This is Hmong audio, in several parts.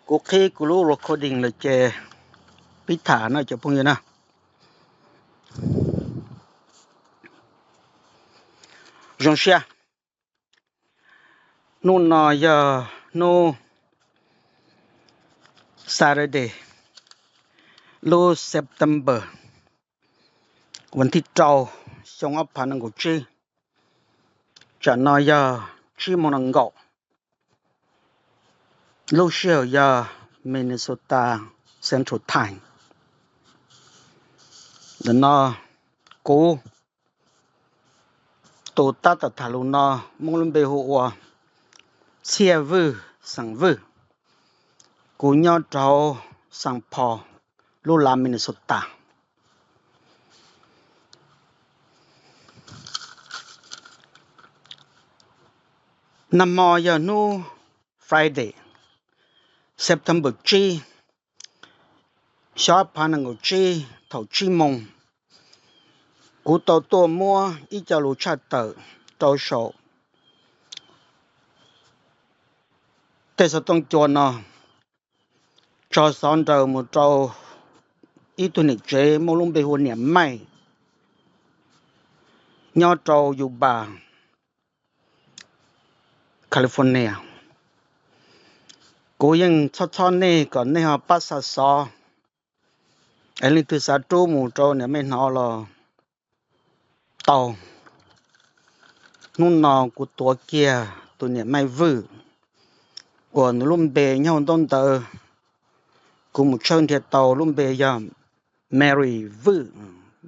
Kuv qhib kuv lub recording lawm ces pib tham no cov phooj ywg na. Zoo siab, hnub no yog hnub Saturday, lub September, vas thib rau, xyoo ob phav nees nkaum tsib. Tsam no yog tsib moos nees nkaum, lub sij hawm yog Minnesota Central Time. Ntawm no kuv tus tab tom tham lus no muaj lub npe hu ua Txhiaj Vwj, xeem Vwj. Kuv nyob rau Saint Paul, lub lav Minnesota. Nag hmo yog hnub Friday, September tsib, xyoo ob phav nees nkaum tsib, thaum tsib moos, kuv tau tuaj muab ib co lus tshaj tawm rau saum tej xov tooj cua no, tso xov nraws mus rau ib tug niam tsev muaj lub npe hu ua Niam Maij, nyob rau Yuba, California. Kuv yeej txhob txhob nej kom nej ho pab xa xov, es leej twg xav rub mus rau Niam Maij hnov los tau. Hnub no kuv tuav kiag tus Niam Maij Vwj uas nws lub npe nyob hauv ntaub ntawv, kuv mus tshawb nrhiav tau lub npe yog Mary Vwj,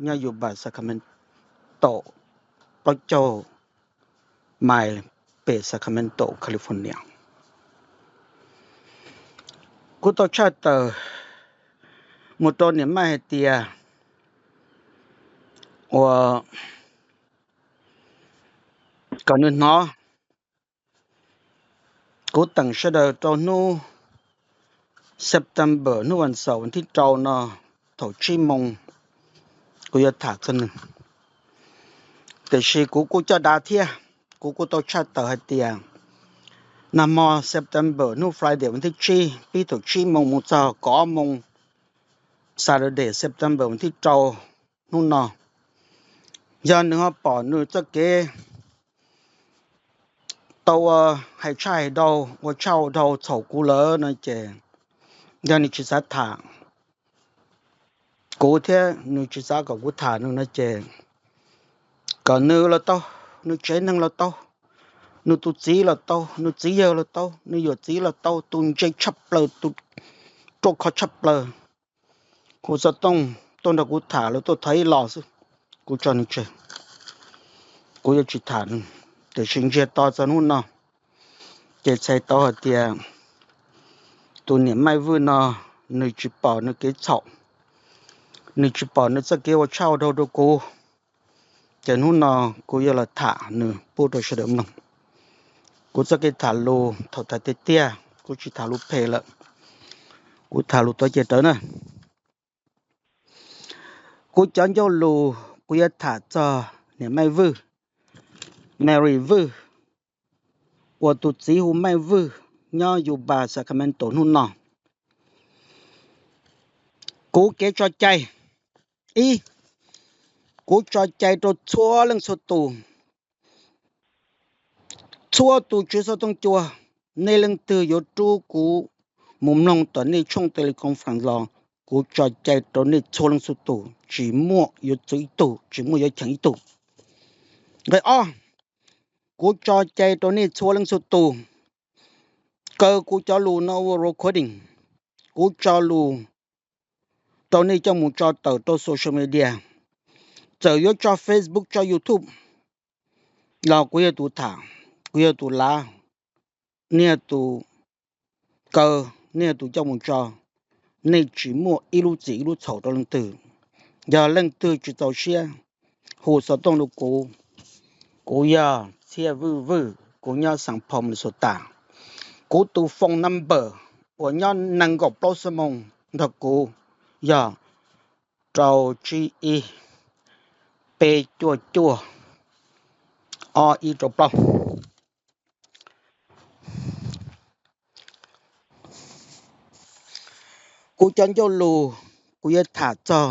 nyob Yuba, Sacramento, plaub caug mais pem Sacramento, California. Kuv tau tshaj tawm mus rau Niam Maij hais tias uas kom nws hnov. Kuv teem sawv daws rau hnub September, hnub vas xaum vas thib rau no thaum tsib moos, kuv yuav tham txog nws. Tiam sis kuv kuj coj dav thiab, kuv kuj tau tshaj tawm hais tias nag hmo September, hnub Friday vas thib tsib, pib thaum tsib moos mus txog kaum ob moos Saturday, September vas thib rau, hnub no, yog nws ho pom nws txoj kev tau ua hais tshaj hais dhau, ua tshaj ua dhau txhaum kuv lawm no ces, yog nws tsis xav tham kuv thiab nws tsis xav kom kuv tham nws no ces, kom nws los tau, nws tsev neeg los tau, nws tus txiv los tau, nws txiv yawg los tau, nws yawm txiv los tau, tus ntse tshaj plaws, tus ruaj khov tshaj plaws, hu xov tooj tuaj nrog kuv tham los tuaj thov ib los xwb, kuv tso nws tseg. Kuv yuav tsis tham nws, tiam sis ntsiag to txog hnub no ces txhais tau hais tias tus Niam Maij Vwj no, nws tsis pom nws kev txhaum, nws tsis pom nws txoj kev ua tshaj ua dhau rau kuv. Ces hnub no kuv yuav los tham nws pub rau sawv daws mloog. Kuv txoj kev tham lus thaum tas tiag tiag, kuv tsis tham lus phem lawm, kuv tham lus tuav cev rawv na. Kuv cov ncauj lus kuv yuav tham txog Niam Maij Vwj, Mary Vwj, uas tus txiv hu Maij Vwj, nyob Yuba, Sacramento hnub no. Kuv kev tso cai, ib, kuv tso cai rau txhua leej txhua tus, txhua tus tswv xov tooj cua, nej leej twg yuav rub kuv mus mloog tom nej tshooj Telegram los, kuv tso cai rau nej txhua leej txhua tus, tsis muaj yuav txwv ib tug, tsis muaj yuav cheem ib tug. Nqe ob, kuv tso cai rau nej txhua leej txhua tus, kaw kuv cov lus no ua recording, kuv tso lus rau nej coj mus tso tawm rau social media, txawm yuav tso Facebook tso YouTube los kuv yog tus tham, kuv yog tus lav, nej yog tus kaw, nej yog tus coj mus tso, nej tsis muaj ib lub txim ib lub txhaum rau leej twg. Yog leej twg tsis txaus siab hu xov tooj rau kuv, kuv yog Txhiaj Vwj Vwj, kuv nyob Saint Paul, Minnesota. Kuv tus phone number uas nyob nees nkaum plaub xuab moos nrog kuv yog rau tsib ib, peb cuaj cuaj, ob ib rau plaub. Kuv cov ncauj lus, kuv yuav tham txog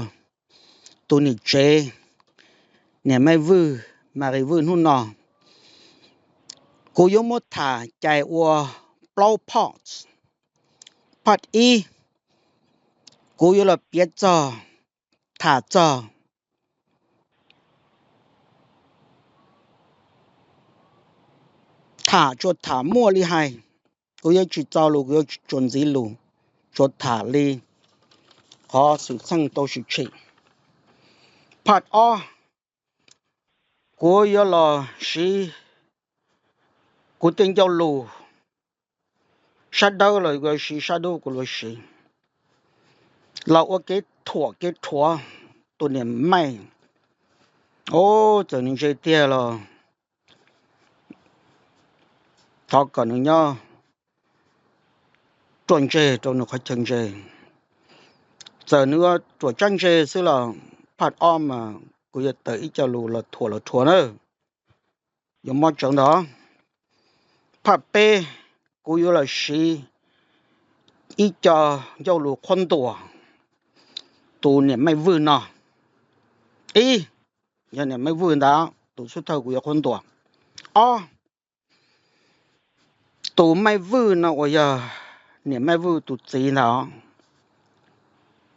tus niam tsev, niam Maiv Vwj, Maiv Vwj hnub no. Kuv yuav muab tham cais ua plaub part. Part ib, kuv yuav los piav txog, tham txog, tham tsuas tham muaj li hais. Kuv yuav tsis txo lus, kuv yuav tsis tsuas ntxiv lus, tsuas tham li qhov xwm txheej tau sim tshim. Part ob, kuv yuav los siv kuv tej ncauj lus, sab dawb los kuv yuav siv, sab dub kuv yuav siv, los ua kev thuam kev rhuav tus niam Maiv. Ov, txawm nws ntse tiag los thov kom nws nyob ruaj ntseg rau nws qhov chaw ntse. Txawm nws ua ruam tsab ntse xwb los part ob mas kuv yuav tawm ib co lus los thuam los rhuav na. Yuav mob tsawv ntag. Part peb, kuv yuav los siv ib co ncauj lus qhuab ntuas tus niam Maiv Vwj no. Ib, yog niam Maiv Vwj ntag, tus xub thawj kuv yuav qhuab ntuas. Ob, tus Maiv Vwj no uas yog niam Maiv Vwj tus txiv ntag.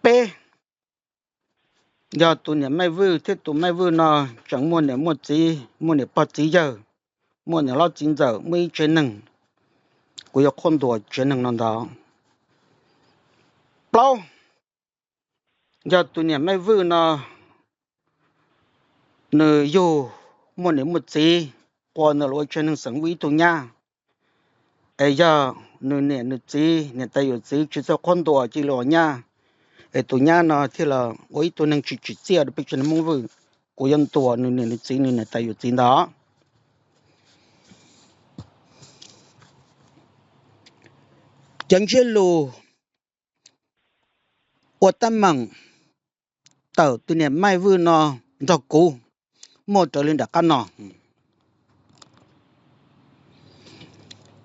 Peb, yog tus niam Maiv Vwj thiab tus Maiv Vwj no tseem muaj niam muaj txiv, muaj niam pog txiv yawg, muaj niam hlob txiv ntxawm, muaj ib tsev neeg, kuv yuav qhuab ntuas tsev neeg no ntag. Plaub, yog tus niam Maiv Vwj no nws yug muaj niam muaj txiv, qua nws los ua tsev neeg xeem Vwj ib tug nyab, es yog nws niam nws txiv, niam tais yawm txiv tsis txawj qhuab ntuas cia li ua nyab, es tus nyab no thiaj los ua ib tug neeg tsis tsim txiaj rau peb tsev neeg Hmoob Vwj, kuv yuav ntuas nws niam nws txiv, nws niam tais yawm txiv ntag. Cov ntsiab lus ua teeb meem tawm tus niam Maiv Vwj no nrog kuv muaj raws li nram qab no.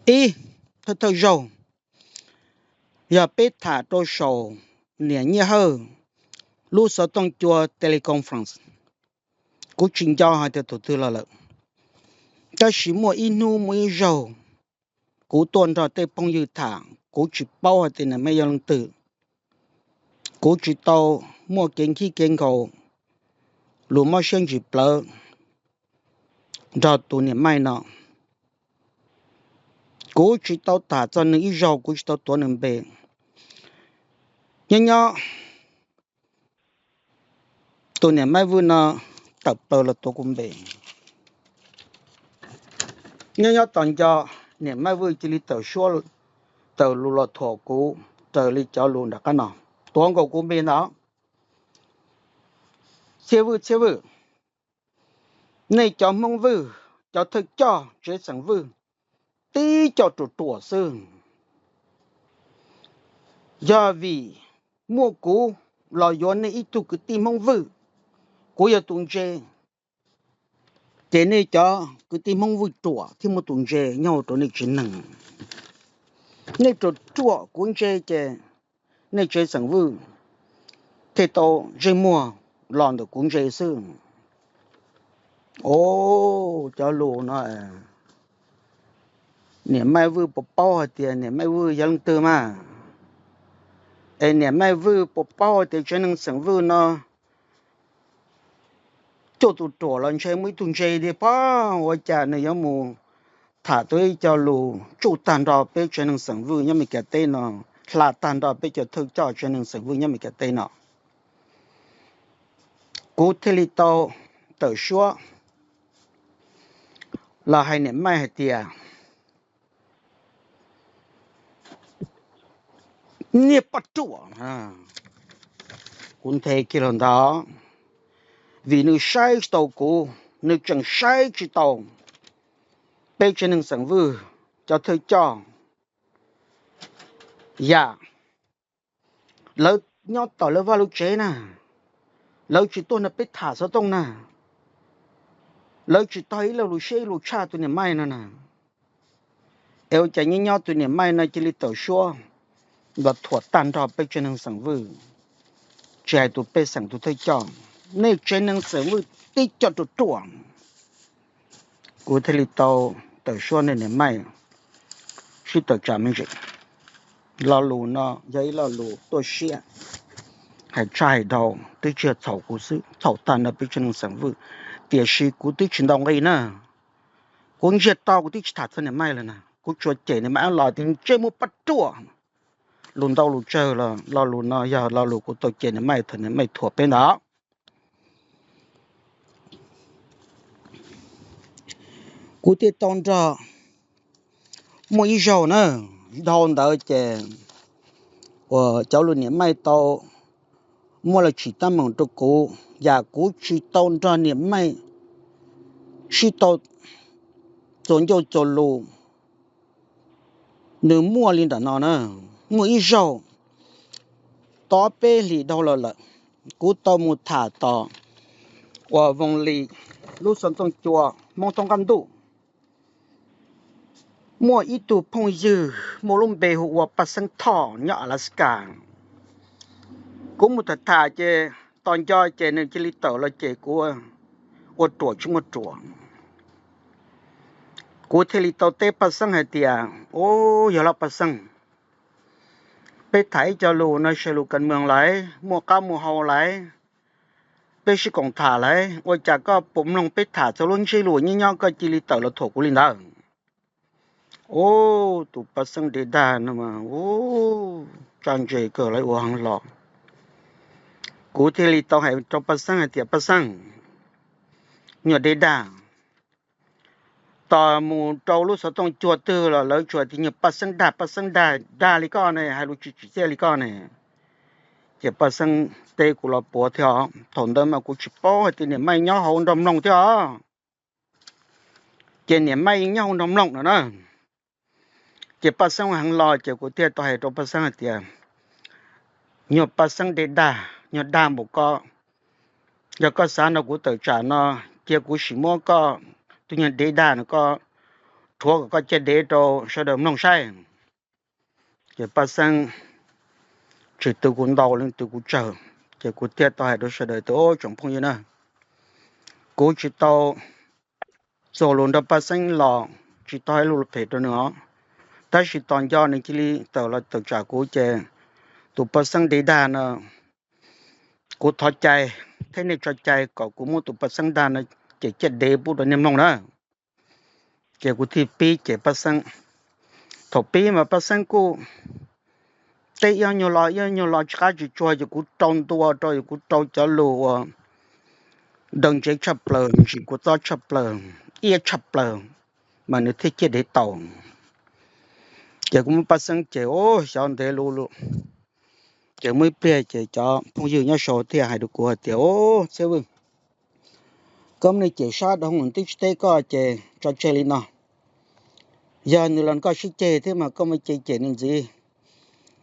Ib, thawj thawj zaug, yog peb tham rau saum niam Nyiaj Hawj lub xov tooj cua teleconference, kuv tsis nco hais tias tus twg los lawm, tab sis muaj ib hnub muaj ib zaug kuv tuaj nrog tej phooj ywg tham, kuv tsis paub hais tias niam Maiv yog leej twg. Kuv tsis tau muaj kev nkhib kev nkaus, lus mob siab ntsis plawv nrog tus niam Maiv no. Kuv tsis tau tham txog nws ib zaug, kuv tsis tau tuav nws npe. Nyob nyob tus niam Maiv Vwj no tawm plaws los tuav kuv npe. Nyob nyob tos nco niam Maiv Vwj cia li tawm suab, tawm lus los thuam kuv raws li cov lus nram qab no, tuav nkaus kuv npe ntag. Txhiaj Vwj, Txhiaj Vwj, nej cov Hmoob Vwj, cov thawj coj tsev xeem Vwj, tib co ruam ruam xwb. Yog vim muaj kuv los yuav nej ib tug kwv tij Hmoob Vwj, kuv yog tus ntse, ces nej cov kwv tij Hmoob Vwj ruam thiaj muaj tus ntse nyob rau nej tsev neeg. Nej ruam ruam kuv ntse ces nej tsev xeem Vwj thiaj tau ntsej muag los ntawm kuv ntse xwb. Os, cov lus no, niam Maiv Vwj puas paub hais tias niam Maiv Vwj yog leej twg mas? Es niam Maiv Vwj puas paub hais tias tsev neeg xeem Vwj no cuaj tus ruam los ntshe muaj ib tug ntse tiag pob, ua cas nws yuav mus tham tau ib co lus tsuj tag nrho peb tsev neeg xeem Vwj nyob Meskas teb no, hla tag nrho peb cov thawj coj tsev neeg xeem Vwj nyob Meskas teb no. Kuv thiaj li tau tawm suab los hais niam Maiv hais tias, niag poj ruam, kuv nthe kiag los ntag, vim nws saib tsis taus kuv, nws tseem saib tsis taus peb tsev neeg xeem Vwj cov thawj coj. Yam lawv nyob tom lawv vaj lawv tsev na, lawv tsis tuaj nrog peb tham xov tooj na, lawv tsis tog ib lo lus siab ib lo lus tshaj tus niam Maiv no na. Es ua cas nyob nyob tus niam Maiv no cia li tawm suab los thuam tag nrho peb tsev neeg xeem Vwj, tsis hais tus pej xeem tus thawj coj, nej tsev neeg xeem Vwj tib co ruam ruam. Kuv thiaj li tau tawm suab nej niam Maij sib tawm tsam me ntsis. Lo lus no yog ib lo lus tuaj siab, hais tshaj hais dhau twb tsis yog txhaum kuv xwb, txhaum tag nrho peb tsev neeg xeem Vwj. Tiam sis kuv twb tsis ntaus nqi na, kuv ntsiag to kuv twb tsis tham txog niam Maij lawm na, kuv tsuas cem niam Maij los tias ntsej muag poj ruam. Lus ntau lus tsawg los lo lus no yog lo lus kuv tau cem niam Maij thaum niam Maij thuam peb ntawd. Kuv thiaj tau nrog muaj ib zaug na, dhau ntawd ces uas cov lus niam Maij tau muaj los tsim teeb meem rau kuv, yam kuv tsis tau nrog niam Maij sib tau txuas ncauj txuas lus, nws muaj li ntawm no na. Muaj ib zaug, tob peb hlis dhau los lawm, kuv tau mus tham tom uas Voos Lis lub xov tooj cua Hmoob thoob qab ntuj. Muaj ib tug phooj ywg muaj lub npe hu ua Paj Xeeb Thoj nyob Alaska. Kuv mus tham tham ces tos nco ces nws cia li tawm los ces kuv ua ruam tsis muaj ruam. Kuv thiaj li tau teb Paj Xeeb hais tias, Ub, yog los Paj Xeeb, peb tham ib co lus no sawv lus kas moos lawm, muaj qab muaj hau lawm, peb sib koom tham lawm, ua cas koj puas mloog peb tham txog lub ntsiab lus nyob nyob koj cia li tawm los thuam kuv li ntawd? Ub, tus Paj Xeeb dev dag no mas ub, tsa ntses kawg lawv ua heev los. Kuv thiaj li tau hais rau Paj Xeeb hais tias, Paj Xeeb, nyuag dev dag, tos mus rau lub xov tooj cua twg los lawv tsuas tias nyuag Paj Xeeb dag, Paj Xeeb dag, dag li koj ne, hais lus tsis tsim txiaj li koj ne. Ces Paj Xeeb teb kuv los puav thiab os. Thaum ntawd mas kuv tsis paub hais tias niam Maij nyob hauv nrog mloog thiab os. Ces niam Maij yeej nyob hauv nrog mloog no na. Ces Paj Xeeb heev los ces kuv thiaj tau hais rau Paj Xeeb hais tias, Nyuag Paj Xeeb dev dag, nyuag dag npaum koj, yog koj xav nrog kuv tawm tsam no, cia kuv sim muab koj tus nyuag dev dag no koj rhuav kom koj caj dev rau sawv daws mloog saib. Ces Paj Xeeb tsis tw kuv ntaus li, tw kuv tsawg. Ces kuv thiaj tau hais rau sawv daws tias, Ub, tsoom phooj ywg na, kuv tsis tau txuas lus nrog Paj Xeeb los tsis tau hais lus phem rau nws os, tab sis tos nco nws cia li tawm los tawm tsam kuv ces tus Paj Xeeb dev dag no, kuv thov cai thiab nej tso cai kom kuv muab tus Paj Xeeb dag no ces caj dev pub rau nej mloog na. Ces kuv thiaj pib cem Paj Xeeb. Thaum pib mas Paj Xeeb kuj teb ib nyuag lo ib nyuag lo tsis qab tsis tsuag, ces kuv rau ntua rau, ces kuv rau cov lus uas daws ntsev tshaj plaws, ntsim kuv txob tshaj plaws, iab tshaj plaws, mas nws thiaj ciaj dev tau. Ces kuv muab Paj Xeeb cem ub xyov ntev lus lus. Ces muaj ib pliag ces cov phooj ywg nyob saud thiaj hais rau kuv hais tias, Ub, Txhiaj Vwj, koj muab nws cem sab rau hauv, nws twb tsis teb koj ces tso tseg li no. Yog nws los koj sib ceg thiab mas koj muaj cem cem nws ntxiv,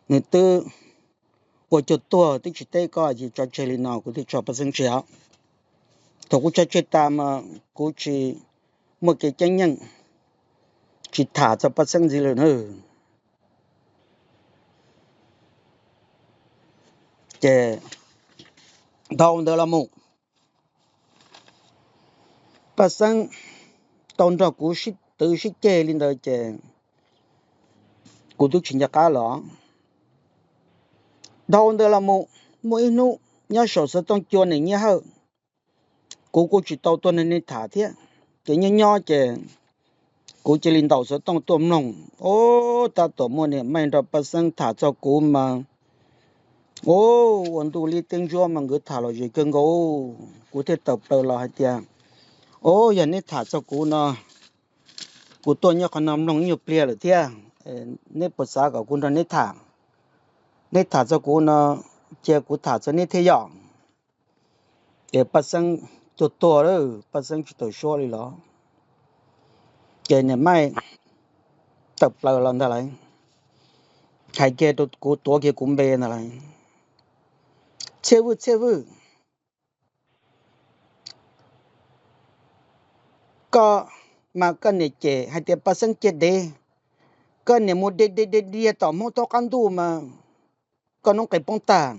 nws twb ua cuag tuag twb tsis teb koj ces tso tseg li no. Kuv thiaj tso Paj Xeeb tseg os. Thaum kuv tso tseg tas mas kuv tsis muaj kev ceeb yeej, tsis tham txog Paj Xeeb ntxiv lawm na. Ces dhau ntawd los mus, Paj Xeeb tau nrog kuv sib twv sib ceg li ntawd ces kuv twb tsis nco qab los. Dhau ntawd los mus, muaj ib hnub nyob saum xov tooj cua Niam Nyiaj Hawj, kuv kuj tsis tau tuaj nrog nej tham thiab, ces nyob nyob ces kuv cia li ntaus xov tooj tuaj mloog. Ub, tab tom muaj niam Maij nrog Paj Xeeb tham txog kuv mas, ub, ua ntuj liab teb ntsuab mas nkawd tham lom zem kawg nkaus. Kuv thiaj tawm plaws los hais tias, Ub, yog neb tham txog kuv no, kuv tuaj nyob qhov no mloog ib nyuag pliag lawm thiab, neb puas xav kom kuv nrog neb tham? Neb tham txog kuv no, cia kuv tham txog neb thiab yom. Ces Paj Xeeb tuag tuag lawm, Paj Xeeb tsis tawm suab li los. Ces niam Maij tawm plaws los ntag lauj, hais kiag rau kuv, tuav kiag kuv npe ntag lauj, Txhiaj Vwj, Txhiaj Vwj, koj mas koj niam cem hais tias Paj Xeeb ciaj dev, koj niam mus de de de diag tom Hmoob thoob qab ntuj mas koj noob qes poob tag.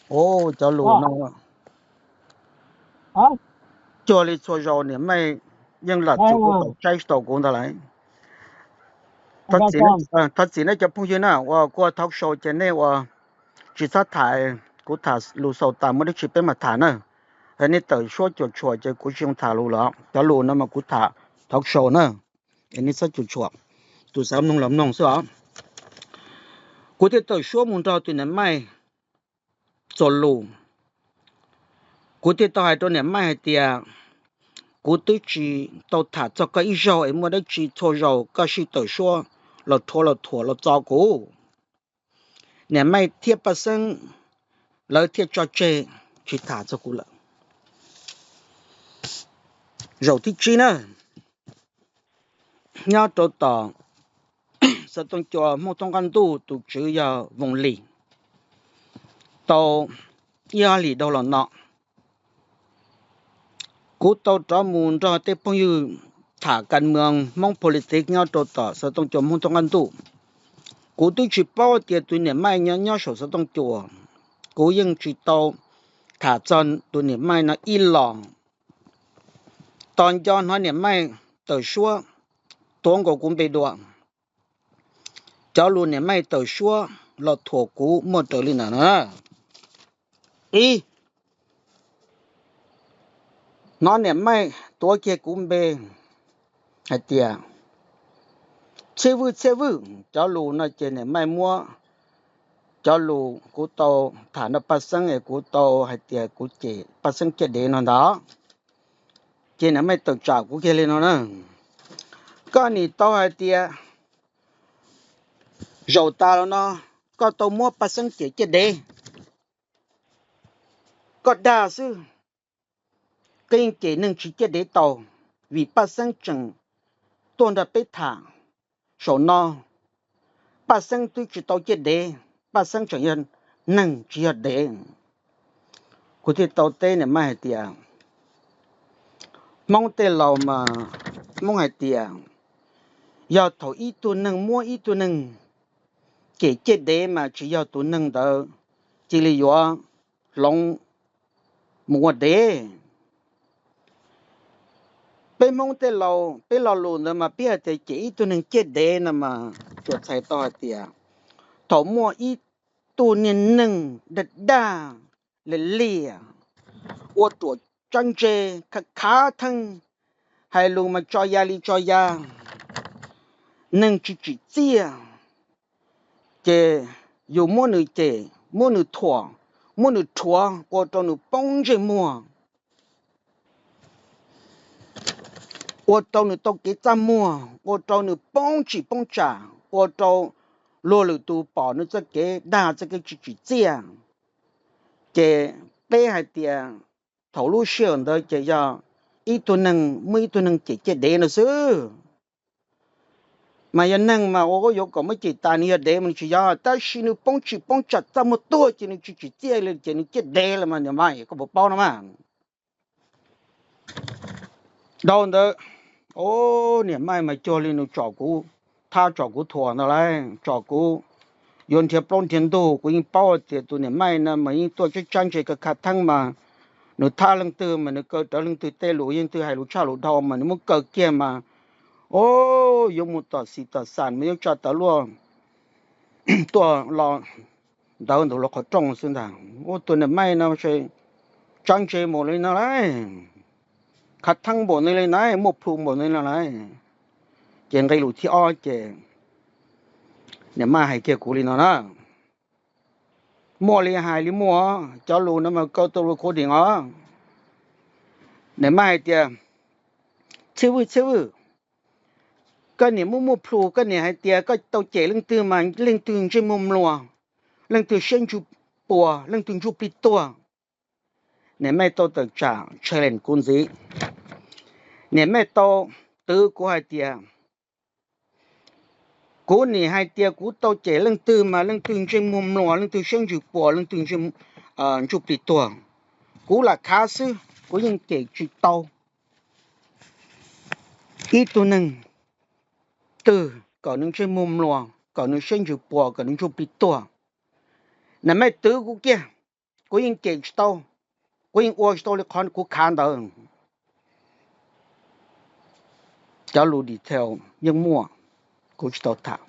Cov lus no cuag li txhua zaus niam Maj yeej lam txug kuv tau tsaib tsis tau kuv ntag lauj. Thov txim nej cov phooj ywg na, uas kuv ua talk show ces nej ua tsis txhob tham, kuv tham lus xaus tas muaj dab tsi peb mam tham na. Nej tawm suab cuam tshuam ces kuv tsis zoo tham lus lawm, cov lus no mas kuv tham talk show na. Es nej txhob cuam tshuam, tus xav mloog los mloog xwb os. Kuv thiaj tawm suab mus nrog tus niam Maj txuas lus. Kuv thiaj tau hais rau niam Maj hais tias, kuv twb tsis tau tham txog koj ib zaug es muaj dab tsi txhua zaus koj sij tawm suab los rhuav los thuam los txo kuv. Niam Maj thiab Paj Xeeb lawv thiaj tso tseg tsis tham txog kuv lawm. Zaum thib tsib na, nyob rau tom xov tooj cua Hmoob Thoob Qab Ntuj, tus tswv yog Voos Lis. Tau ib ob hlis dhau los no, kuv tau rov mus nrog tej phooj ywg tham kas moos Hmoob politics nyob rau tom xov tooj cua Hmoob Thoob Qab Ntuj. Kuv twb tsis paub tias tus niam Maj nyob nyob saum xov tooj cua, kuv yeej tsis tau tham txog tus niam Maj no ib los. Tos nco hnov niam Maj tawm suab tuav nkaus kuv npe dua. Cov lus niam Maj tawm suab los thuam kuv muaj raws li ntawm no. Ib, hnov niam Maj tuav kiag kuv npe hais tias, Txhiaj Vwj, Txhiaj Vwj. Cov lus no ces niam Maj muab cov lus kuv tau tham nrog Paj Xeeb es kuv tau hais tias kuv cem Paj Xeeb ciaj dev no ntag. Ces niam Maj tawm tsam kuv kiag li no na. Koj nim tau hais tias zaum tas los no koj tau muab Paj Xeeb cem ciaj dev. Koj dag xwb, koj yeej cem neeg tsis ciaj dev tau, vim Paj Xeeb tseem tuaj nrog peb tham saum no, Paj Xeeb twb tsis tau ciaj dev, Paj Xeeb tseem yog neeg tsis yog dev. Kuv thiaj tau teb niam Maj hais tias, Hmoob tej laus mas Hmoob hais tias, yog thaum ib tug neeg muab ib tug neeg cem ciaj dev mas tsis yog tus neeg ntawd cia li yuav hloov mus ua dev. Peb Hmoob tej laus peb lo lus ntawd mas peb hais tias cem ib tug neeg ciaj dev no mas tsuas txhais tau hais tias thaum muaj ib tug niag neeg dag dag li liam, ua ruam tsab ntse, khav khav theeb, hais lus mas tso ya li tso ya, neeg tsis tsim txiaj, ces yus muab nws cem, muab nws thuam, muab nws rhuav ua rau nws poob ntsej muag, ua rau nws tau kev txaj muag, ua rau nws poob tsim poob tsam, ua rau luag lwm tus pom nws txoj kev dag txoj kev tsis tsim txiaj. Ces peb hais tias thaum lub sij hawm ntawd ces yog ib tug neeg muab ib tug neeg cem ciaj dev no xwb. Mas yog neeg mas ua yuav kom muab cem tas nws yog dev mas nws tsis yog, tab sis nws poob tsim poob tsam txaj muag tuag ces nws tsis tsim txiaj li ces nws ciaj dev los mas niam Maj koj puas paub no mas. Dhau ntawd, o, niam Maj mas cuag li nws tsom kuv thab tsom kuv thuam ntag lauj, tsom kuv yuav nrhiav plaub nrhiav ntug. Kuv yeej paub tias tus niam Maj no mas yeej tuaj tsab tsab ntse khav khav theeb mas nws thab leej twg mas nws kaw rawv leej twg tej lus, leej twg hais lus tshaj lus dhau mas nws muab kaw kiag mas, o, yuav mus tom xis tom xas mas yuav tsa tawv luaj tuaj los ntawd ntawm lub qhov rooj xwb ntag. Ua tus niam Maj no tsab ntse npaum li no lauj, khav theeb npaum li no lauj, muaj plhu npaum li no lauj. Ces nqe lus thib ob ces niam Maj hais kiag kuv li no na, muaj li hais li muaj, cov lus no mas kaw tau lus khuv dees os. Niam Maj hais tias, Txhiaj Vwj, Txhiaj Vwj, koj niam muaj muaj plhu, koj niam hais tias koj tau cem leej twg mas leej twg ntsej muag mluas, leej twg siab ntsws puas, leej twg ntsuj plig tuag. Niam Maj tau tawm tsam challenge kuv ntxiv. Niam Maj tau twv kuv hais tias, kuv nim hais tias kuv tau cem leej twg mas leej twg ntsej muag mluas, leej twg siab ntsws puas, leej twg ntsuj plig tuag. Kuv lam khav xwb, kuv yeej cem tsis tau ib tug neeg twg kom nws ntsej muag mluas, kom nws siab ntsws puas, kom nws ntsuj plig tuag. Niam Maj twv kuv kiag, kuv yeej cem tsis tau, kuv yeej ua tsis tau li qhov kuv khav ntawd. Cov lus detail yeej muaj, kuv tsis tau tham.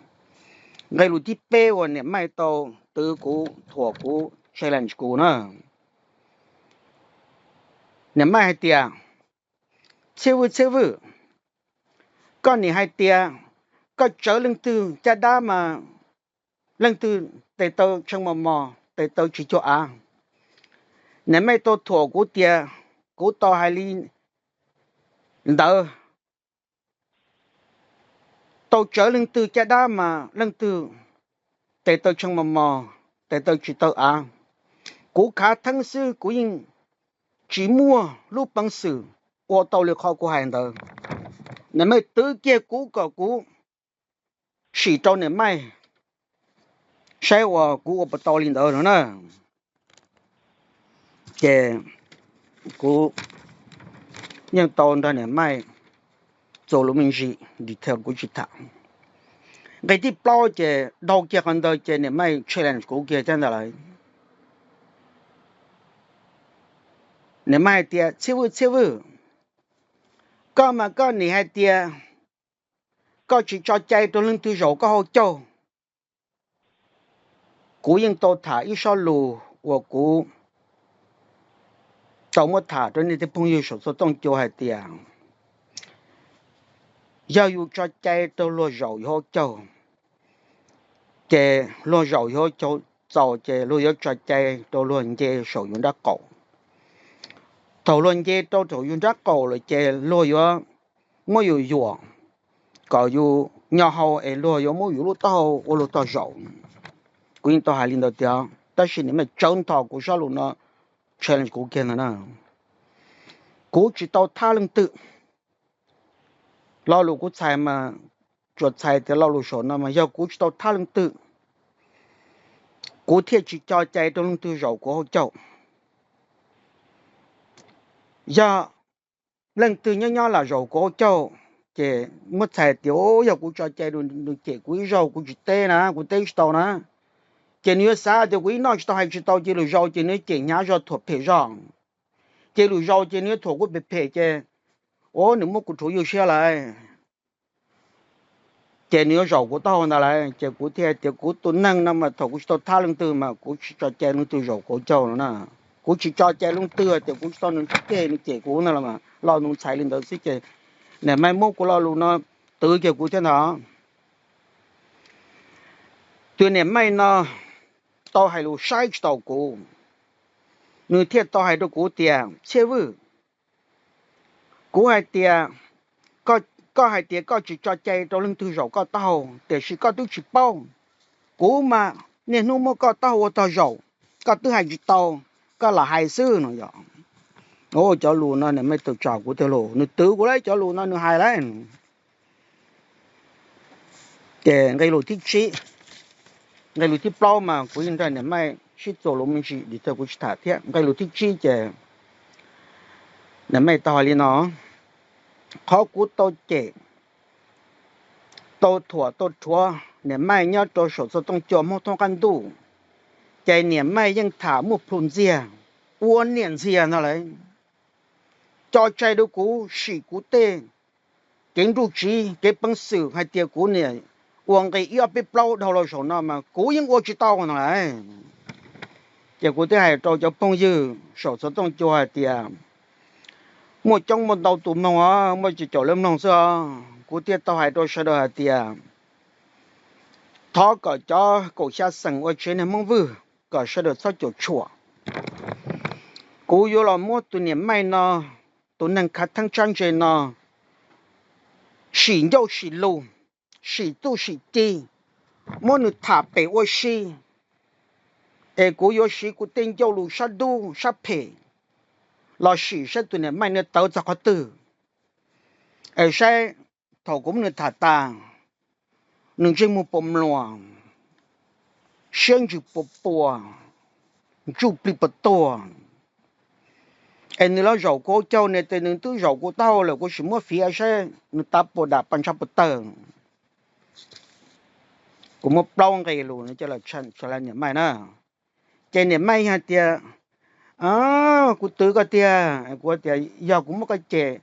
Nqe lus thib peb uas niam Maj tau twv kuv, thuam kuv, challenge kuv na, niam Maj hais tias, Txhiaj Vwj, Txhiaj Vwj, koj nim hais tias koj tsawv leej twg caj dab mas leej twg tes taw tshee mos mos, tes taw tsis cuag av. Niam Maj tau thuam kuv tias kuv tau hais li ntawd, tau tsawv leej twg caj dab mas leej twg tes taw tshee mos mos, tes taw tsis taw av. Kuv khav theeb xwb, kuv yeej tsis muaj lub peev xwm ua tau li qhov kuv hais ntawd. Niam Maj twv kiag kuv kom kuv sim rau niam Maj saib uas kuv ua puas tau li ntawd no na. Ces kuv yeej tau nrog niam Maj txuas lus me ntsis, detail kuv tsis tham. Nqe thib plaub ces dhau kiag qhov ntawd ces niam Maj challenge kuv kiag thiab ntag lawm. Niam Maj hais tias, Txhiaj Vwj, Txhiaj Vwj, koj mas koj nim hais tias koj tsis tso cai rau leej twg zaum koj hauv caug. Kuv yeej tau tham ib sob lus uas kuv tau muab tham rau nej tej phooj ywg saum txhua tooj cua hais tias, yog yus tso cai rau luag zaum yus hauv caug, ces luag zaum yus hauv caug txaus ces luag yuav tso cai rau luag nce saum yus nrab qaum. Thaum luag nce rau saum yus nrab qaum lawm ces luag yuav muab yus yuam kom yus nyo hau es luag yuav muab yus lub taub hau ua luag tog zaum. Kuv yeej tau hais li ntawd tiag, tab sis niam Maj tsawv ntho kuv sob lus no challenge kuv kiag ntag na. Kuv tsis tau thab leej twg. Lo lus kuv txhais mas tsuas txhais tias lo lus saum no mas yog kuv tsis tau thab leej twg, kuv thiaj tsis tso cai rau leej twg zaum kuv hauv caug. Yog leej twg nyob nyob lam zaum kuv hauv caug, ces muab txhais tias yog kuv tso cai rau nws cem kuv ib zaug kuv tsis teb na, kuv teb tsis tau na, ces nws yuav xav tias kuv ib noj tsis tau hais tsis tau ces lwm zaus ces nws yuav cem hnyav zog thuam phem zog, ces lwm zaus ces nws yuav thuam kuv phem phem ces, ua nws muab kuv rhuav ywj siab lawm. Ces nws yuav zaum kuv taub hau ntag lauj. Ces kuv thiaj hais tias kuv tus neeg no mas thaum kuv tsis tau thab leej twg mas kuv tsis tso cai leej twg zaum kuv hauv caug no na. Kuv tsis tso cai leej twg tias kuv tsis tau nws cem, nws cem kuv ntag los mas lo nws txhais li ntawd xwb ces niam Maj muab kuv lo lus no twv kiag kuv thiab ntag. Tus niam Maj no tau hais lus saib tsis taus kuv, nws thiaj tau hais rau kuv tias, Txhiaj Vwj, kuv hais tias, koj hais tias koj tsis tso cai rau leej twg zaum koj taub hau, tiam sis koj twb tsis paub. Kuv mas niaj hnub muab koj taub hau ua tog zaum, koj twb hais tsis tau, koj lam hais xwb no yom. Cov lus no niam Maj tau tsa kuv tiag lauj, nws twv kuv lauj, cov lus no nws hais lauj. Ces nqe lus thib tsib, nqe lus thib plaub mas kuv yeej nrog niam Maj sib txuas lus me ntsis, detail kuv tsis tham thiab. Nqe lus thib tsib ces niam Maj tau hais li no, qhov kuv tau cem, tau thuam, tau rhuav niam Maj nyob rau saum txhua tooj cua Hmoob thoob qab ntuj, ces niam Maj yeej tham muaj plhu ntxiag, ua niam ntxiag ntag lauj. Co cai rau kuv sim kuv tej kev nruj tsiv, kev peev xwm hais tias kuv niam ua nqe ib ob peb plaub dhau los saum no mas kuv yeej ua tsis tau no lauj. Ces kuv thiaj hais rau cov phooj ywg saum txhua tooj cua hais tias, muaj coob muaj ntau tus mloog os, muaj cov caum lawv mloog xwb os. Kuv thiaj tau hais rau sawv daws hais tias, thov kom cov kaum xya xeem ua tsev neeg Hmoob Vwj kom sawv daws txhob caum tshuam. Kuv yuav los muab tus niam Maj no, tus neeg khav theeb tshab ntse no, sim ncauj sim lus, sim txuj sim ci, muab nws tham pem ua si, es kuv yuav siv kuv tej ncauj lus sab dub sab phem los sim saib tus niam Maj no tawv txog qhov twg. Es saib thaum kuv muab nws tham tas, nws ntsej muag puas mluas, siab ntsws puas puas, ntsuj plig puas tuag. Es nws los zaum kuv hauv caug, nws tias nws twb zaum kuv taub hau lawm, kuv sim muab fiav saib nws tav puas dam pas ntshab puas tawg. Kuv muab plaub nqe lus no coj los challenge niam Maj na. Ces niam Maj hais tias, kuv twv koj tiag. Kuv tias yog kuv muab koj cem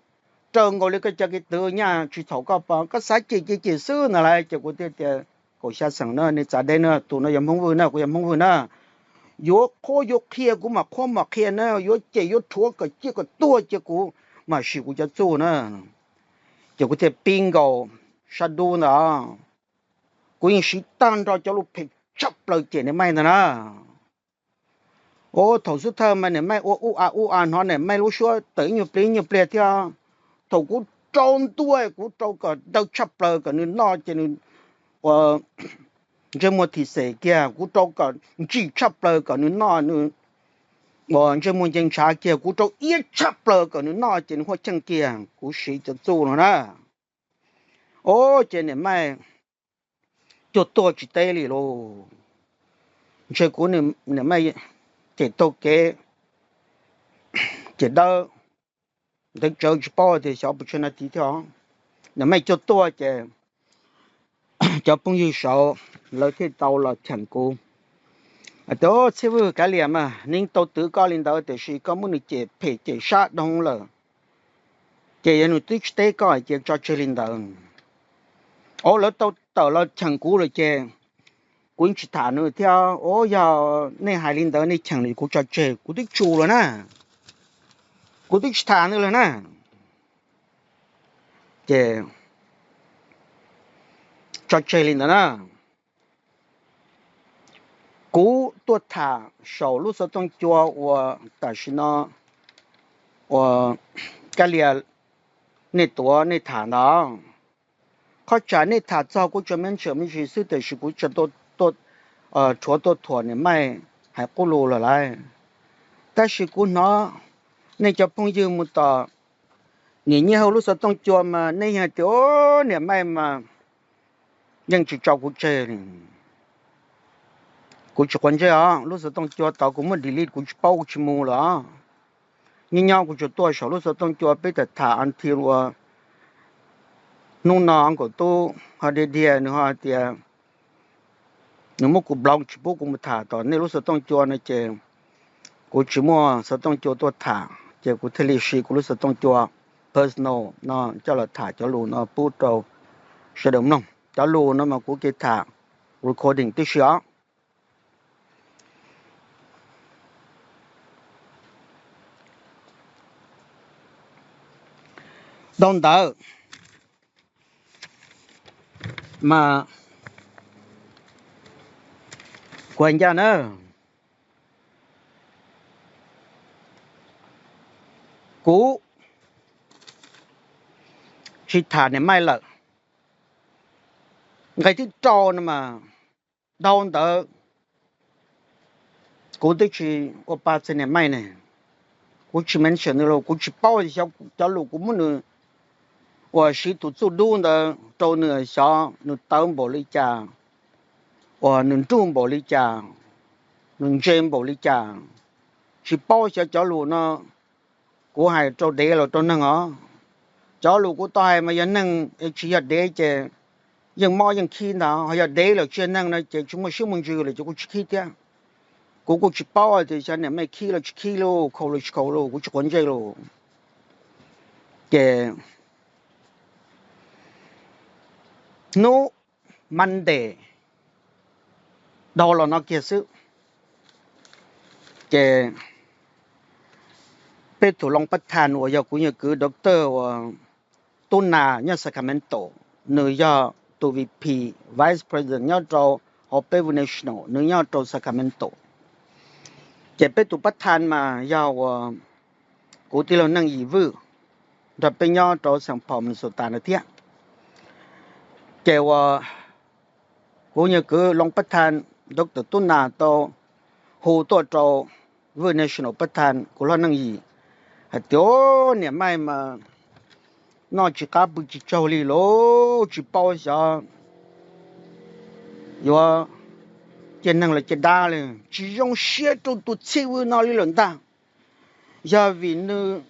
raws nkaus li koj cov kev twv nyaj tsis txhaum koj pov, koj xav cem ces cem xwb ntag lauj. Ces kuv thiaj tias, kaum xya xeem na, nej txav deb na, tus no yog Hmoob Vwj na, kuv yog Hmoob Vwj na, yuav qhuab yuav qhia kuv mam qhuab mam qhia na, yuav cem yuav rhuav kom ciaj kom tuag cia kuv mam siv kuv cov txuj na. Ces kuv thiaj pib nkaus sab dub ntawd, kuv yeej siv tag nrho cov lus phem tshaj plaws cem niam Maj ntag na. Os, thaum xub thawj mas niam Maj ua ub a ub a, hnov niam Maj lub suab tawm ib nyuag pliag ib nyuag pliag thiab. Thaum kuv rau ntua, kuv rau kom daw tshaj plaws kom nws noj ces nws ua ntsej muag thim xem kiag, kuv rau kom ntsim tshaj plaws kom nws noj nws ua ntsej muag nce ntshav kiag, kuv rau iab tshaj plaws kom nws noj ces nws huaj cheej kiag, kuv siv cov txuj no na. Os, ces niam Maj cuag tuag tsis teb li lauj. Ntshe kuv niam Maj cem taug kev, cem dawb, ntev tsawv tsis paub tias xyov puas tsawg nas this thiab. Niam Maj cuag tuag ces cov phooj ywg saud lawv thiaj tau los cheem kuv tias, Txhiaj Vwj, kav liam mas, nws tau twv koj li ntawd tiam sis koj muab nws cem phem cem sab dhau lawm, ces yog nws twb tsis teb koj ces tso tseg li ntawd. Os, lawv tau tawm los cheem kuv lawm ces kuv yeej tsis tham nws thiab. Os, yog nej hais li ntawd nej cheem lawm kuv tso tseg, kuv twb tsu lawm na, kuv twb tsis tham nws lawm na. Ces tso tseg li ntawd na. Kuv tuaj tham saum lub xov tooj cua uas tam sim no uas Kab Lias nej tuav nej tham ntawd. Qhov tsam nej tham txog kuv tsuas mention me ntsis xwb tiam sis kuv tsuas rhuav tuaj thuam niam Maj hais qub lus lawm lauj. Tab sis kuv hnov nej cov phooj ywg mus tom niam Nyiaj Hauj lub xov tooj cua mas nej yeej hais tias, Os, niam Maj mas yeej tsis tso kuv tseg li. Kuv tsis quav ntsej os, lub xov tooj cua tod kuv muab delete, kuv tsis paub kuv tsis mus lawm os. Nyob nyob kuv tsuas tuaj saum lub xov tooj cua peb tham tham until uas hnub no nkauj tub ho dhia dhia nws ho hais tias nws muab kuv block tsis pub kuv mus tham tom nej lub xov tooj cua no ces kuv tsis muaj xov tooj cua tuaj tham ces kuv thiaj li siv kuv lub xov tooj cua personal no coj los tham cov lus no pub rau sawv daws mloog. Cov lus no mas kuv ke tham recording tib si os. Dhau ntawd mas kuv hais ncaj na, kuv tsis tham niam Maj lawm. Nqe thib rau no mas dhau ntawd kuv twb tsis ua pa txog niam Maj ne, kuv tsis mention nws los kuv tsis paub cov lus kuv muab nws uas siv tus txuj dub ntawd rau nws xyov nws tawv npaum li cas, uas nws nruj npaum li cas, nws ntse npaum li cas, tsis paub xyov cov lus no kuv hais rau dev los rau neeg os. Cov lus kuv tau hais mas yog neeg tsis yog dev ces yeej mob yeej khib ntag, ho yog dev los tsis yog neeg no ces tsis muaj siab muaj ntsws lawm ces kuj tsis khib thiab. Kuv kuj tsis paub tias xyov niam Maj khib los tsis khib lauj, khaus los tsis khaus lauj, kuv tsis quav ntsej lauj. Ces hnub Monday dhau los no kiag xwb, ces peb tus loo pab thas uas yog kuv yawg kwv doctor uas Tub Nas nyob Sacramento, nws yog tus V P, Vice President nyob rau hauv peb Vwj National, nws nyob rau Sacramento. Ces peb tus pab thas mas yog uas kuv tij laug Neej Yim Vwj nrog peb nyob rau Saint Paul, Minnesota no thiab. Ces uas kuv yawg kwv loo pab thas doctor Tub Nas tau hu tuaj rau Vwj National pab thas kuv hlob Neej Yim hais tias, Niam Maj mas noj tsis qab pw tsis tsaug li lauj, tsis paub xyov yuav cia neeg los cia dab li, tsis zoo siab rau tus txij Vwj no li lawm ntag. Yog vim nws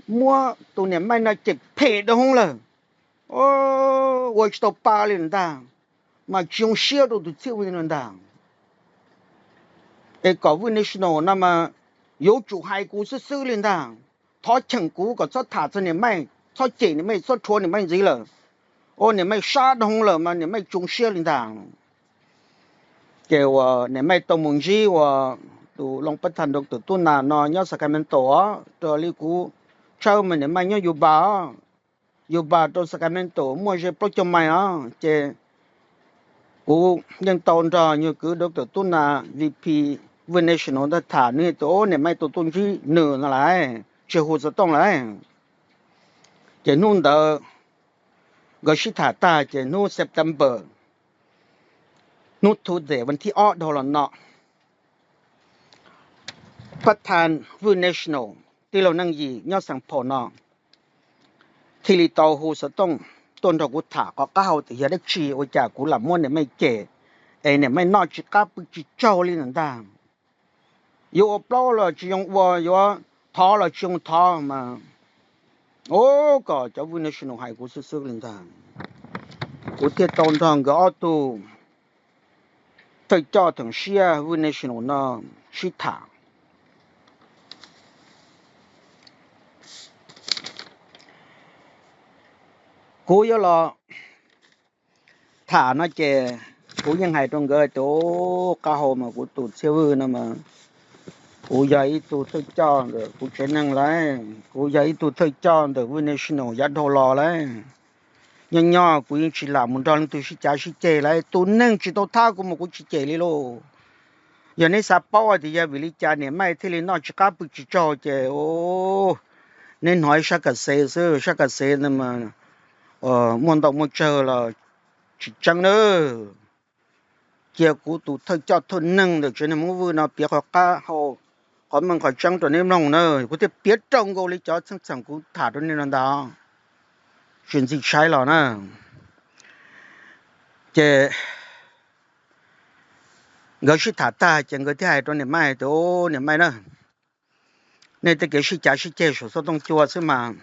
muab tus niam Maj no cem phem dhau hwv lawm, ua tsis tau pa li lawm ntag, mas tsis zoo siab rau tus txij Vwj no ntag. Es kom Vwj National no mas yuav tsum hais kuv xwb xwb li ntag. Thov cheem kuv kom txhob tham txog niam Maj, txhob cem niam Maj, txhob rhuav niam Maj ntxiv lawm. Ua niam Maj sab dhau lawm mas niam Maj tsoo siab li ntag. Ces uas niam Maj tau mus ntsib uas tus loo pab thas rau tus tub nas no nyob Sacramento os, raws li kuv tshawb mas niam Maj nyob Utah, Utah rau Sacramento muaj ze plaub caug mais os. Ces kuv yeej tau nrog nyuag kwv rau tus tub nas VP Vwj National ntag tham, nws tias niam Maj tus tuaj ntsib nws no lawm, tsis hu xov tooj lawm. Ces hnub ntawd nkawd sib tham tag ces hnub September, hnub Tuesday vas thib ob dhau los no, pab thas Vwj National tij laug Neej Yim nyob Xeev Phos no thiaj li tau hu xov tooj tuaj nrog kuv tham qhov qab hau tias yog dab tsi ua cas kuv lam muab niam Maj cem, es niam Maj noj tsis qab pw tsis tsaug li no ntag. Yuav ua plaub los tsis zoo ua, yuav thov los tsis zoo thov mas, o, kom cov Vwj National hais kuv xwb xwb li ntag. Kuv thiaj tau nrog nkawd ob tug thawj coj theem siab Vwj National no sib tham. Kuv yuav los tham no ces kuv yeej hais rau nkawd tias, qab hau mas kuv tus Txhiaj Vwj no mas kuv yog ib tug thawj coj ntawm kuv tsev neeg lawm, kuv yog ib tug thawj coj ntawm Vwj National yav dhau los lawm. Nyob nyob kuv yeej tsis lam mus nrog leej twg sib cav sib ceg lawm, tus neeg tsis tau thab kuv mas kuv tsis cem li lauj. Yog neb xav paub tias yog vim li cas niam Maj thiaj li noj tsis qab pw tsis tsaug ces neb hnov ib sab kas xev xwb, sab kas xev ntawd mas muaj ntau muaj tsawg los tsis tseeb nawb. Cia kuv tus thawj coj thawj neeg ntawm tsev neeg Hmoob Vwj no piav qhov qab hau, qhov meej qhov tseeb rau neb mloog na, kuv thiaj piav raws nkaus li cov txheej txheem kuv tham rau nej no ntag, tsis ntxim tshaib los na. Ces nkawd sib tham tag ces nkawd thiaj hais rau niam Maj tias, niam Maj na, nej tej kev sib cav sib ceg saum xov tooj cua xwb mas,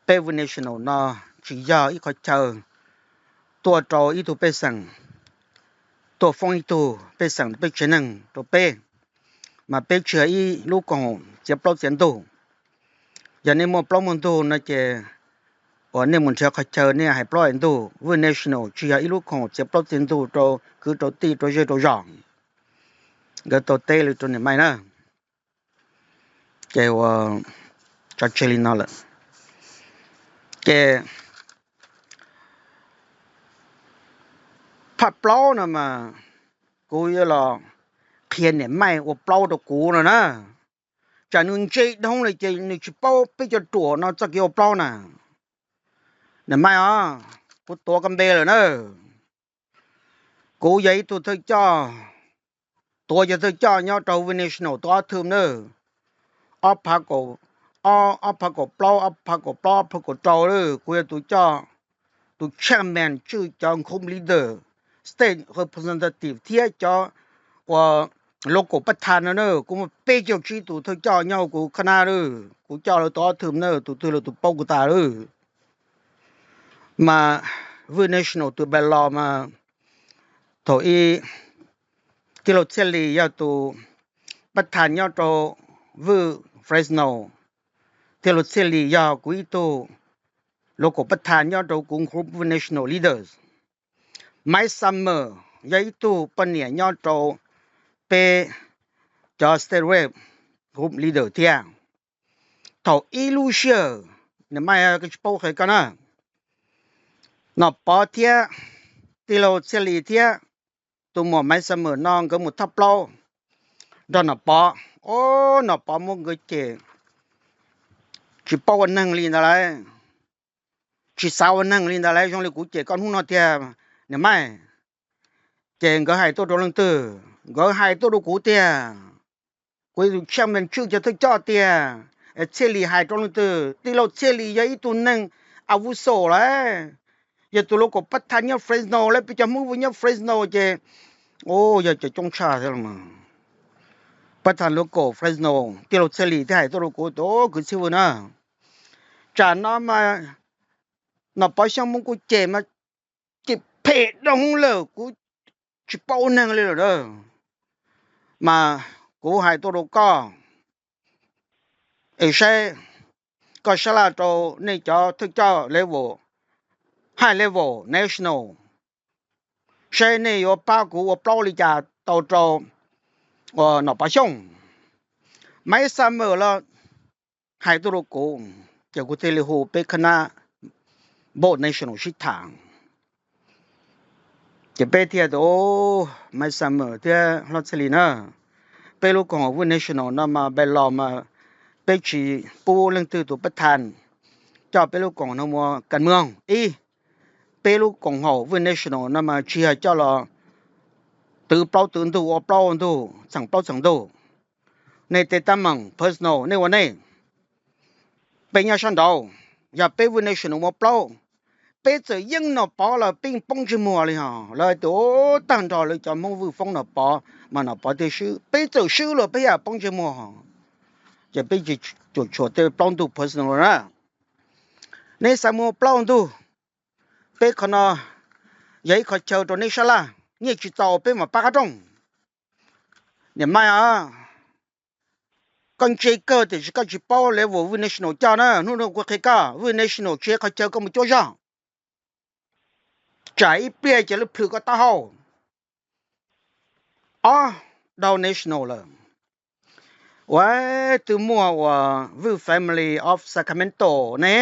peb Vwj National no tsis yog ib qhov chaw tuaj rau ib tug pej xeem, tuaj foob ib tug pej xeem peb tsev neeg rau peb, mas peb tsis yog ib lub koom haum txiav plaub txiav ntug. Yog nej muaj plaub muaj ntug no ces uas nej mus nrhiav qhov chaw nej hais plaub hais ntug. Vwj National tsis yog ib lub koom haum txiav plaub txiav ntug rau kwv rau tij rau zej rau zos. Nkawd tau teb li rau niam Maj na. Ces ua tso tseg li no lawm. Ces phaj plaub no mas kuv yuav los qhia niam Maj ua plaub rau kuv no na. Tsam nws ntse dhau li ces nws tsis paub peb cov ruam no txoj kev ua plaub na. Niam Maj os, kuv tuav koj npe lawm na. Kuv yog ib tug thawj coj, tuav cov thawj coj nyob rau Vwj National tau ob thwm na, ob phav kaum, ob phav kaum plaub, ob phav kaum plaub, ob phav kaum rau lawm. Kuv yog tus coj, tus chairman tswj cov group leader, state representative thiab cov uas local pab thas no na. Kuv muaj peb caug tsib tus thawj coj nyob hauv kuv khab nab lawm, kuv coj lawv tau ob thwm na, tus twg los tus paub kuv tas lawm. Mas Vwj National tus bylaw mas thaum ub tij laug Txhiaj Lis yog tus pab thas nyob rau Vwj Fresno, tij laug Txhiaj Lis yog kuv ib tug local pab thas nyob rau kuv group Vwj National leaders. Maiv Summer yog ib tug poj niam nyob rau peb cov state rep group leader thiab. Thaum ib lub sij hawm, niam Maj, koj tsis paub qhia koj na, Nom Pov thiab tij laug Txhiaj Lis thiab tus muam Maiv Summer no nkawd mus thaj plaub nrog Nom Pov. O, Nom Pov muab nkawd cem tsis paub ua neeg li ntawd lauj, tsis xav ua neeg li ntawd lauj, zoo li kuv cem koj hnub no tiag niam Maj. Ces nkawd hais tuaj rau leej twg? Nkawd hais tuaj rau kuv tiag. Kuv yog tus chairman tswj cov thawj coj tiag. Txhiaj Lis hais rau leej twg? Tij laug Txhiaj Lis yog ib tug neeg a vu xo lawm, yog tus local pab thas nyob Fresno lawm, peb cov Hmoob Vwj nyob Fresno ces, o, yog cov coob tshaj thiab. Pab thas local Fresno, tij laug Txhiaj Lis thiaj hais tuaj rau kuv tias, kwv Txhiaj Vwj na, tsam no mas Nom Pov Xyooj muab kuv cem mas cem phem dhau lawm, kuv tsis paub ua neeg li lawm na. Mas kuv hais tuaj rau koj, es saib koj sab laj rau nej cov thawj coj level, high level national, saib nej yuav pab kuv ua plaub li cas tau rau Nom Pov Xyooj. Maiv Xamuas los hais tuaj rau kuv, ces kuv thiaj li hu peb khab nab vote national sib tham. Ces peb thiaj tias, Maiv Xamuas thiab Hlob Txhiaj Lis na, peb lub koom haum vote national no mas by law mas peb tsis pub leej twg tus pab thas coj peb lub koom haum no mus kam moog. Ib, peb lub koom haum vote national no mas tsis yog coj los twv plaub twv ntug ua plaub ntug txheem plaub txheem ntug. Nej tej teeb meem personal nej ua nej, peb nyob sab nraud. Yog peb vote national ua plaub, peb txawm yeej Nom Pov los peb poob ntsej muag li hos. Lawv tias tag nrho lawv cov Hmoob vote foob Nom Pov mas Nom Pov thiaj swb. Peb txawm swb los peb yam poob ntsej muag hos. Ces peb tsis cuam tshuam tej plaub ntug personal na. Nej xav mus ua plaub ntug, peb qhov no yog ib qhov chaw rau neb sab laj, nyiaj tsis txaus peb mam pab qab rooj. Niam Maiv os, koj ntse kawg tiam sis koj tsis paub level vote national coj na. Hnub no kuv qhia koj, vote national tsis yog qhov chaw koj mus cuab zog, tsam ib pliag ces lawv plhws koj taub hau. Ob, dau national lawm. Ua twb muaj uas vote family of Sacramento ne.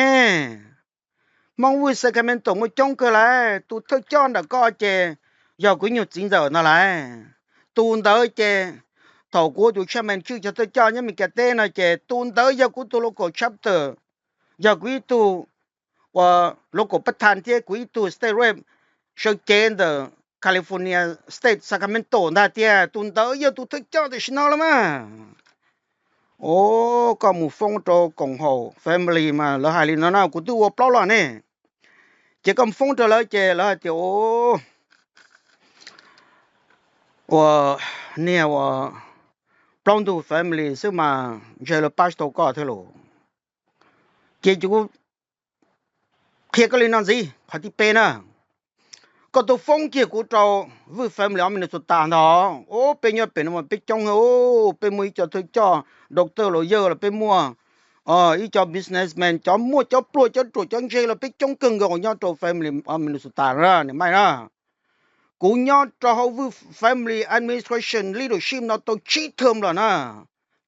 Hmoob vote Sacramento muaj coob kawg lawm. Tus thawj coj ntawm koj ces yog kuv nyuag txiv ntxawm ntag lauj. Tus ntawd ces thaum kuv ua tus chairman tswj cov thawj coj nyob Meskas teb no ces tus ntawd yog kuv tus local chapter, yog kuv ib tug uas local pab thas thiab kuv ib tug state rep sawv cev ntawm California State Sacramento ntag tiag. Tus ntawd yog tus thawj coj tam sim no los mas. Os, koj mus foob rau koom haum family mas lawv hais li no na, kuv twb ua plaub los ne. Ces koj mus foob rau lawv ces lawv hais tias, ua niag ua plaub ntug family xwb mas ntshe lawv pab tsis tau koj thiab lauj. Ces kuv qhia koj li no ntxiv, qhov thib peb na, koj tuaj foob kiag kuv rau vote family of Minnesota ntag. Os, peb nyob pem no mas peb coob, peb muaj ib co thawj coj, doctor, lawyer los peb muaj, ib co businessman, cov muaj cov pluag cov ruam cov ntse los peb coob kawg nkaus nyob rau family of Minnesota na niam Maiv na. Kuv nyob rau hauv vote family administration leadership no tau tsib term los na,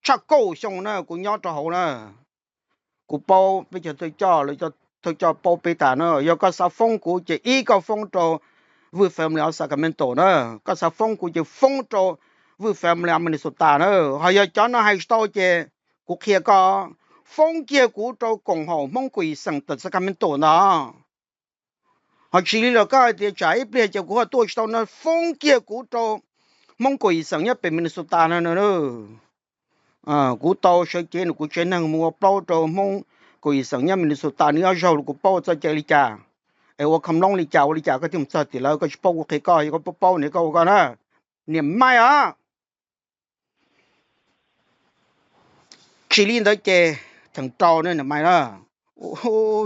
tshaj kaum xyoo na kuv nyob rau hauv na. Kuv paub peb cov thawj coj, lawv cov thawj coj paub peb tas na. Yog koj xav foob kuv ces ib koj foob rau vote family of Sacramento na, koj xav foob kuv ces foob rau vote family of Minnesota na. Ho yog cov no hais tsis tau ces kuv qhia koj, foob kiag kuv rau koom haum Hmoob Kuv Ix xeem tawm Sacramento ntag. Ho tsis li los koj hais tias tsam ib pliag ces kuv ho tuaj tsis tau no, foob kiag kuv rau Hmoob Kuv Ix xeem nyob pem Minnesota no. Kuv tau sawv cev nws kuv tsev neeg mus ua plaub rau Hmoob Kuv Ix xeem nyob Minnesota, nws ob zaug los kuv paub ua txoj cai li cas, es ua kham loob li cas ua li cas koj thiaj mus txog tim lawv, koj tsis paub kuv qhia koj, yog koj paub paub nws koj ua koj na. Niam Maiv os. Tsis li ntawd ces theem rau ne niam Maiv na.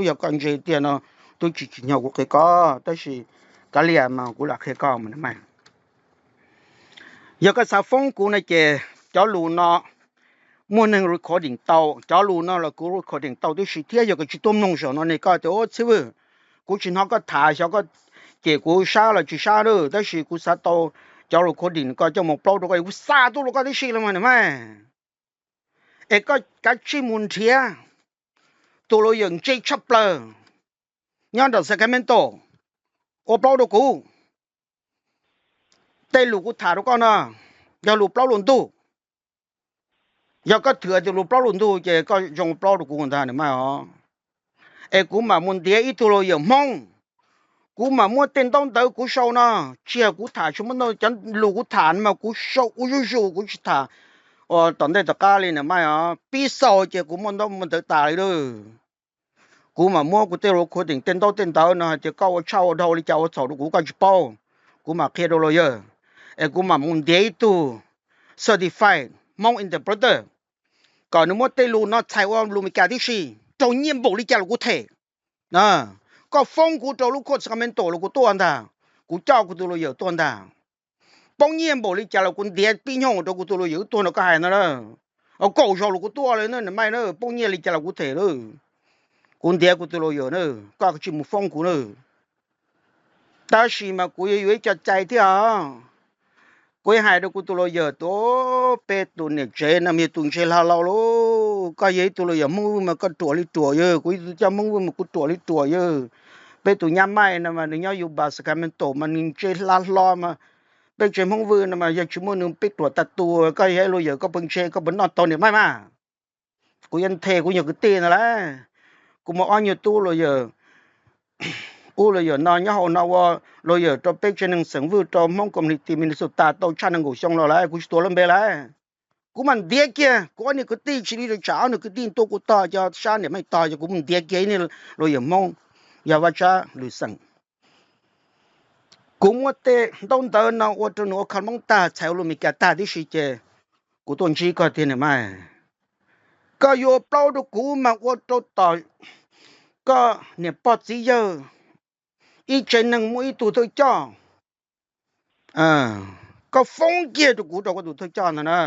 Yog koj ntse tiag no, twb tsis tsim nyog kuv qhia koj, tab sis kav liam mas kuv lam qhia koj mas niam Maiv. Yog koj xav foob kuv no ces cov lus no muaj neeg recording tau, cov lus no los kuv recording tau tib si thiab. Yog koj tsis tuaj mloog zaum no ne koj tias, Ua Txhiaj Vwj, kuv tsis hnov koj tham, xyov koj cem kuv sab los tsis sab lawm, tab sis kuv xav tau cov recording koj coj mus plaub rau koj, kuv xa tuaj rau koj tib si los mas niam Maiv. Es koj kav tsij mus nrhiav tus lawyer ntse tshaj plaws nyob nram Sacramento ua plaub rau kuv. Tej lus kuv tham rau koj no yog lus plaub lus ntug. Yog koj thwm tias lus plaub lus ntug ces koj zoo plaub rau kuv ntag niam Maiv os. Es kuv mam mus ntiav ib tug lawyer Hmoob, kuv mam muab tej ntaub ntawv kuv sau no, tsis yog kuv tham tsis muaj, cov lus kuv tham no mas kuv sau ua zuj zus, kuv tsis tham tom ntej tom qab li niam Maiv os. Pib xaus ces kuv muaj ntaub muaj ntawv tas li lawm. Kuv mam muab kuv tej recording tej ntaub tej ntawv no hais tias koj ua tshaj ua dhau li cas ua txhaum rau kuv koj tsis paub, kuv mam qhia rau lawyer. Es kuv mam mus ntiav ib tug certified Hmoob interpreter kom nws muab tej lus no txhais ua lus Meskas tib si, raug nyiaj npaum li cas los kuv them. Koj foob kuv rau lub court Sacramento los kuv tuaj ntag, kuv coj kuv tus lawyer tuaj ntag. poob nyiaj npaum li cas los kuv ntiav pib nyooj rau kuv tus lawyers wb tuaj no koj hais no na. Kaum zaus los kuv tuaj li na niam Maiv na, poob nyiaj li cas los kuv them lawm. Kuv ntiav kuv tus lawyers na, koj tsis mus foob kuv na. Tab sis mas kuv yuav yuav ib co cai thiab os. Kuv hais rau kuv tus lawyers tias peb tus niam tsev no mas yog tus ntse hlo hlo lauj. Koj yog ib tug lawyers Hmoob Vwj mas koj ruam li ruam yawg, kuv ib tug coj Hmoob Vwj mas kuv ruam li ruam yawg. Peb tus nyab Maij no mas nws nyob Utah Sacramento mas nws ntse hlo hlo mas peb tsev Hmoob Vwj no mas yog tsis muaj nws peb ruam tag tus. Koj yog ib lawyers koj puas ntse, koj puas noj tau niam Maij mas? Kuv yuav nthe kuv nyuag kwv tij ntag lauj. Kuv muaj ob nyuag tub lawyers, ub lawyers no nyob hauv no ua lawyers rau peb tsev neeg xeem Vwj rau Hmoob community Minnesota tau tshaj nees nkaum xyoo los lawm, kuv tsis tuav lawv npe lawm. Kuv mam ntiav kiag kuv ob niag kwv tij, tsis li rau tsam ob niag kwv tij tuaj kuv tog, cov sab niam Maij tog, ces kuv mus ntiav kiag ib niag lawyers Hmoob yog Vaj Tsab Lwm Xeem. Kuv muab tej ntaub ntawv no ua rau nws ua kha Hmoob tag, txhais ua lus Meskas tag tib si ces kuv tuaj ntsib koj tiag niam Maij. Koj yuav plaub rau kuv mas ua rau tom koj niam pog txiv yawg ib tsev neeg muaj ib tug thawj coj. Koj foob kiag rau kuv rau koj tus thawj coj ntag na.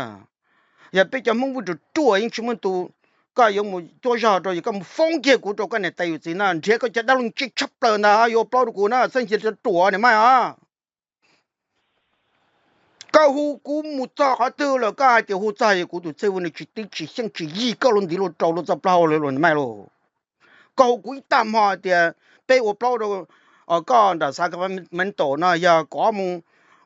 Yog peb cov Hmoob Vwj ruam ruam yeej tsis muaj tus, koj yuav mus cuab zog rau, yog koj mus foob kiag kuv rau koj niam tais yawm txiv na, nrhiav koj cov dab laug ntse tshaj plaws ntag, yuav plaub rau kuv na, txhob ntsia ruam niam Maij os. Koj hu kuv mus txog qhov twg los koj hais tias hu txog, yog kuv tus txij Vwj no tsis tib tsis xyeej tsis yig koj lub ntiv lub rau lub txoj plaub hau lawm niam Maij lauj. Koj hu kuv ib tag hmo tias peb ua plaub rau koj nram Sacramento no, yog kov mus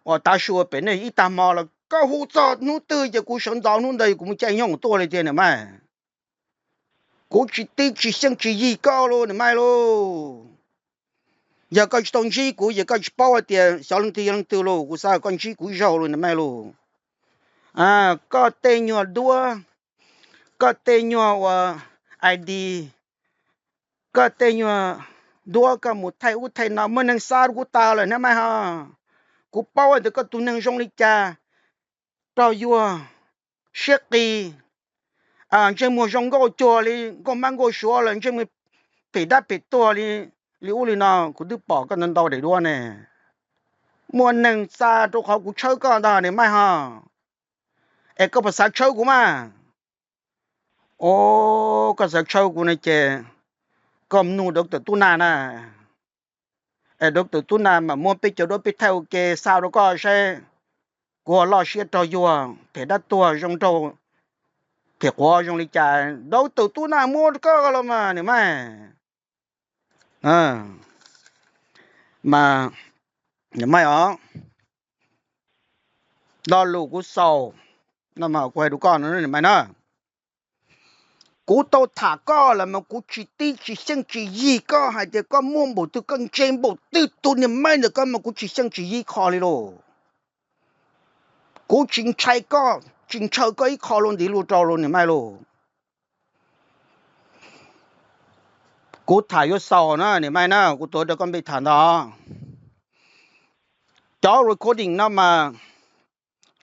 ua tav su pem nej ib tag hmo los koj hu txog hnub twg ces kuv sawv ntxov hnub ntawd kuv mus caij nyooj tuaj li tiag niam Maij. Kuv tsis tib tsis xyeej tsis yig koj lauj niam Maij lauj. Yog koj tsis tau ntsib kuv ces koj tsis paub hais tias xyov leej twg yog leej twg lauj, kuv xav koj ntsib kuv ib zaug lauj niam Maij lauj. Koj tej nyuag duab, koj tej nyuag ua ID, koj tej nyuag duab koj mus thaij ub thaij no muaj neeg xa rau kuv tas lawm niam Maij ho. Kuv paub hais tias koj tus neeg zoo li cas, raug yuag, siab qis, ntsej muag zoo nkauj cuag li nkauj mab nkauj suav lawm, ntsej muag phem dab phem tuag li, li ub li no, kuv twb pom koj ntau ntau daim duab ne. Muaj neeg xa rau qhov kuv tshawb koj ntag niam Maij ho. Es koj puas xav tshawb kuv mas? Os, koj xav tshawb kuv no ces koj nug doctor Tub Naj na. Es doctor Tub Naj mam muab peb cov duab peb thaij ua ke xa rau koj saib kuv ho loj siab raug yuag phem dab tuag zoo nraug phem quav zoo li cas, doctor Tub Naj muab rau koj los mas niam Maij. Mas niam Maij os, lo lus kuv xaus no mas kuv hais rau koj no niam Maij na. Kuv tau tham koj lawm mas kuv tsis tib tsis xyeej tsis yig koj hais tias koj muaj npaum twg koj ntse npaum twg tus niam Maij ntawm koj mas kuv tsis xyeej tsis yig qho li lauj. Kuv tsis ntshai koj, tsis ntshaw koj ib qho lub ntiv lub rau lub niam Maij lauj. Kuv tham yuav xaus na niam Maij na, kuv tuav rau koj npe tham ntag. Cov recording no mas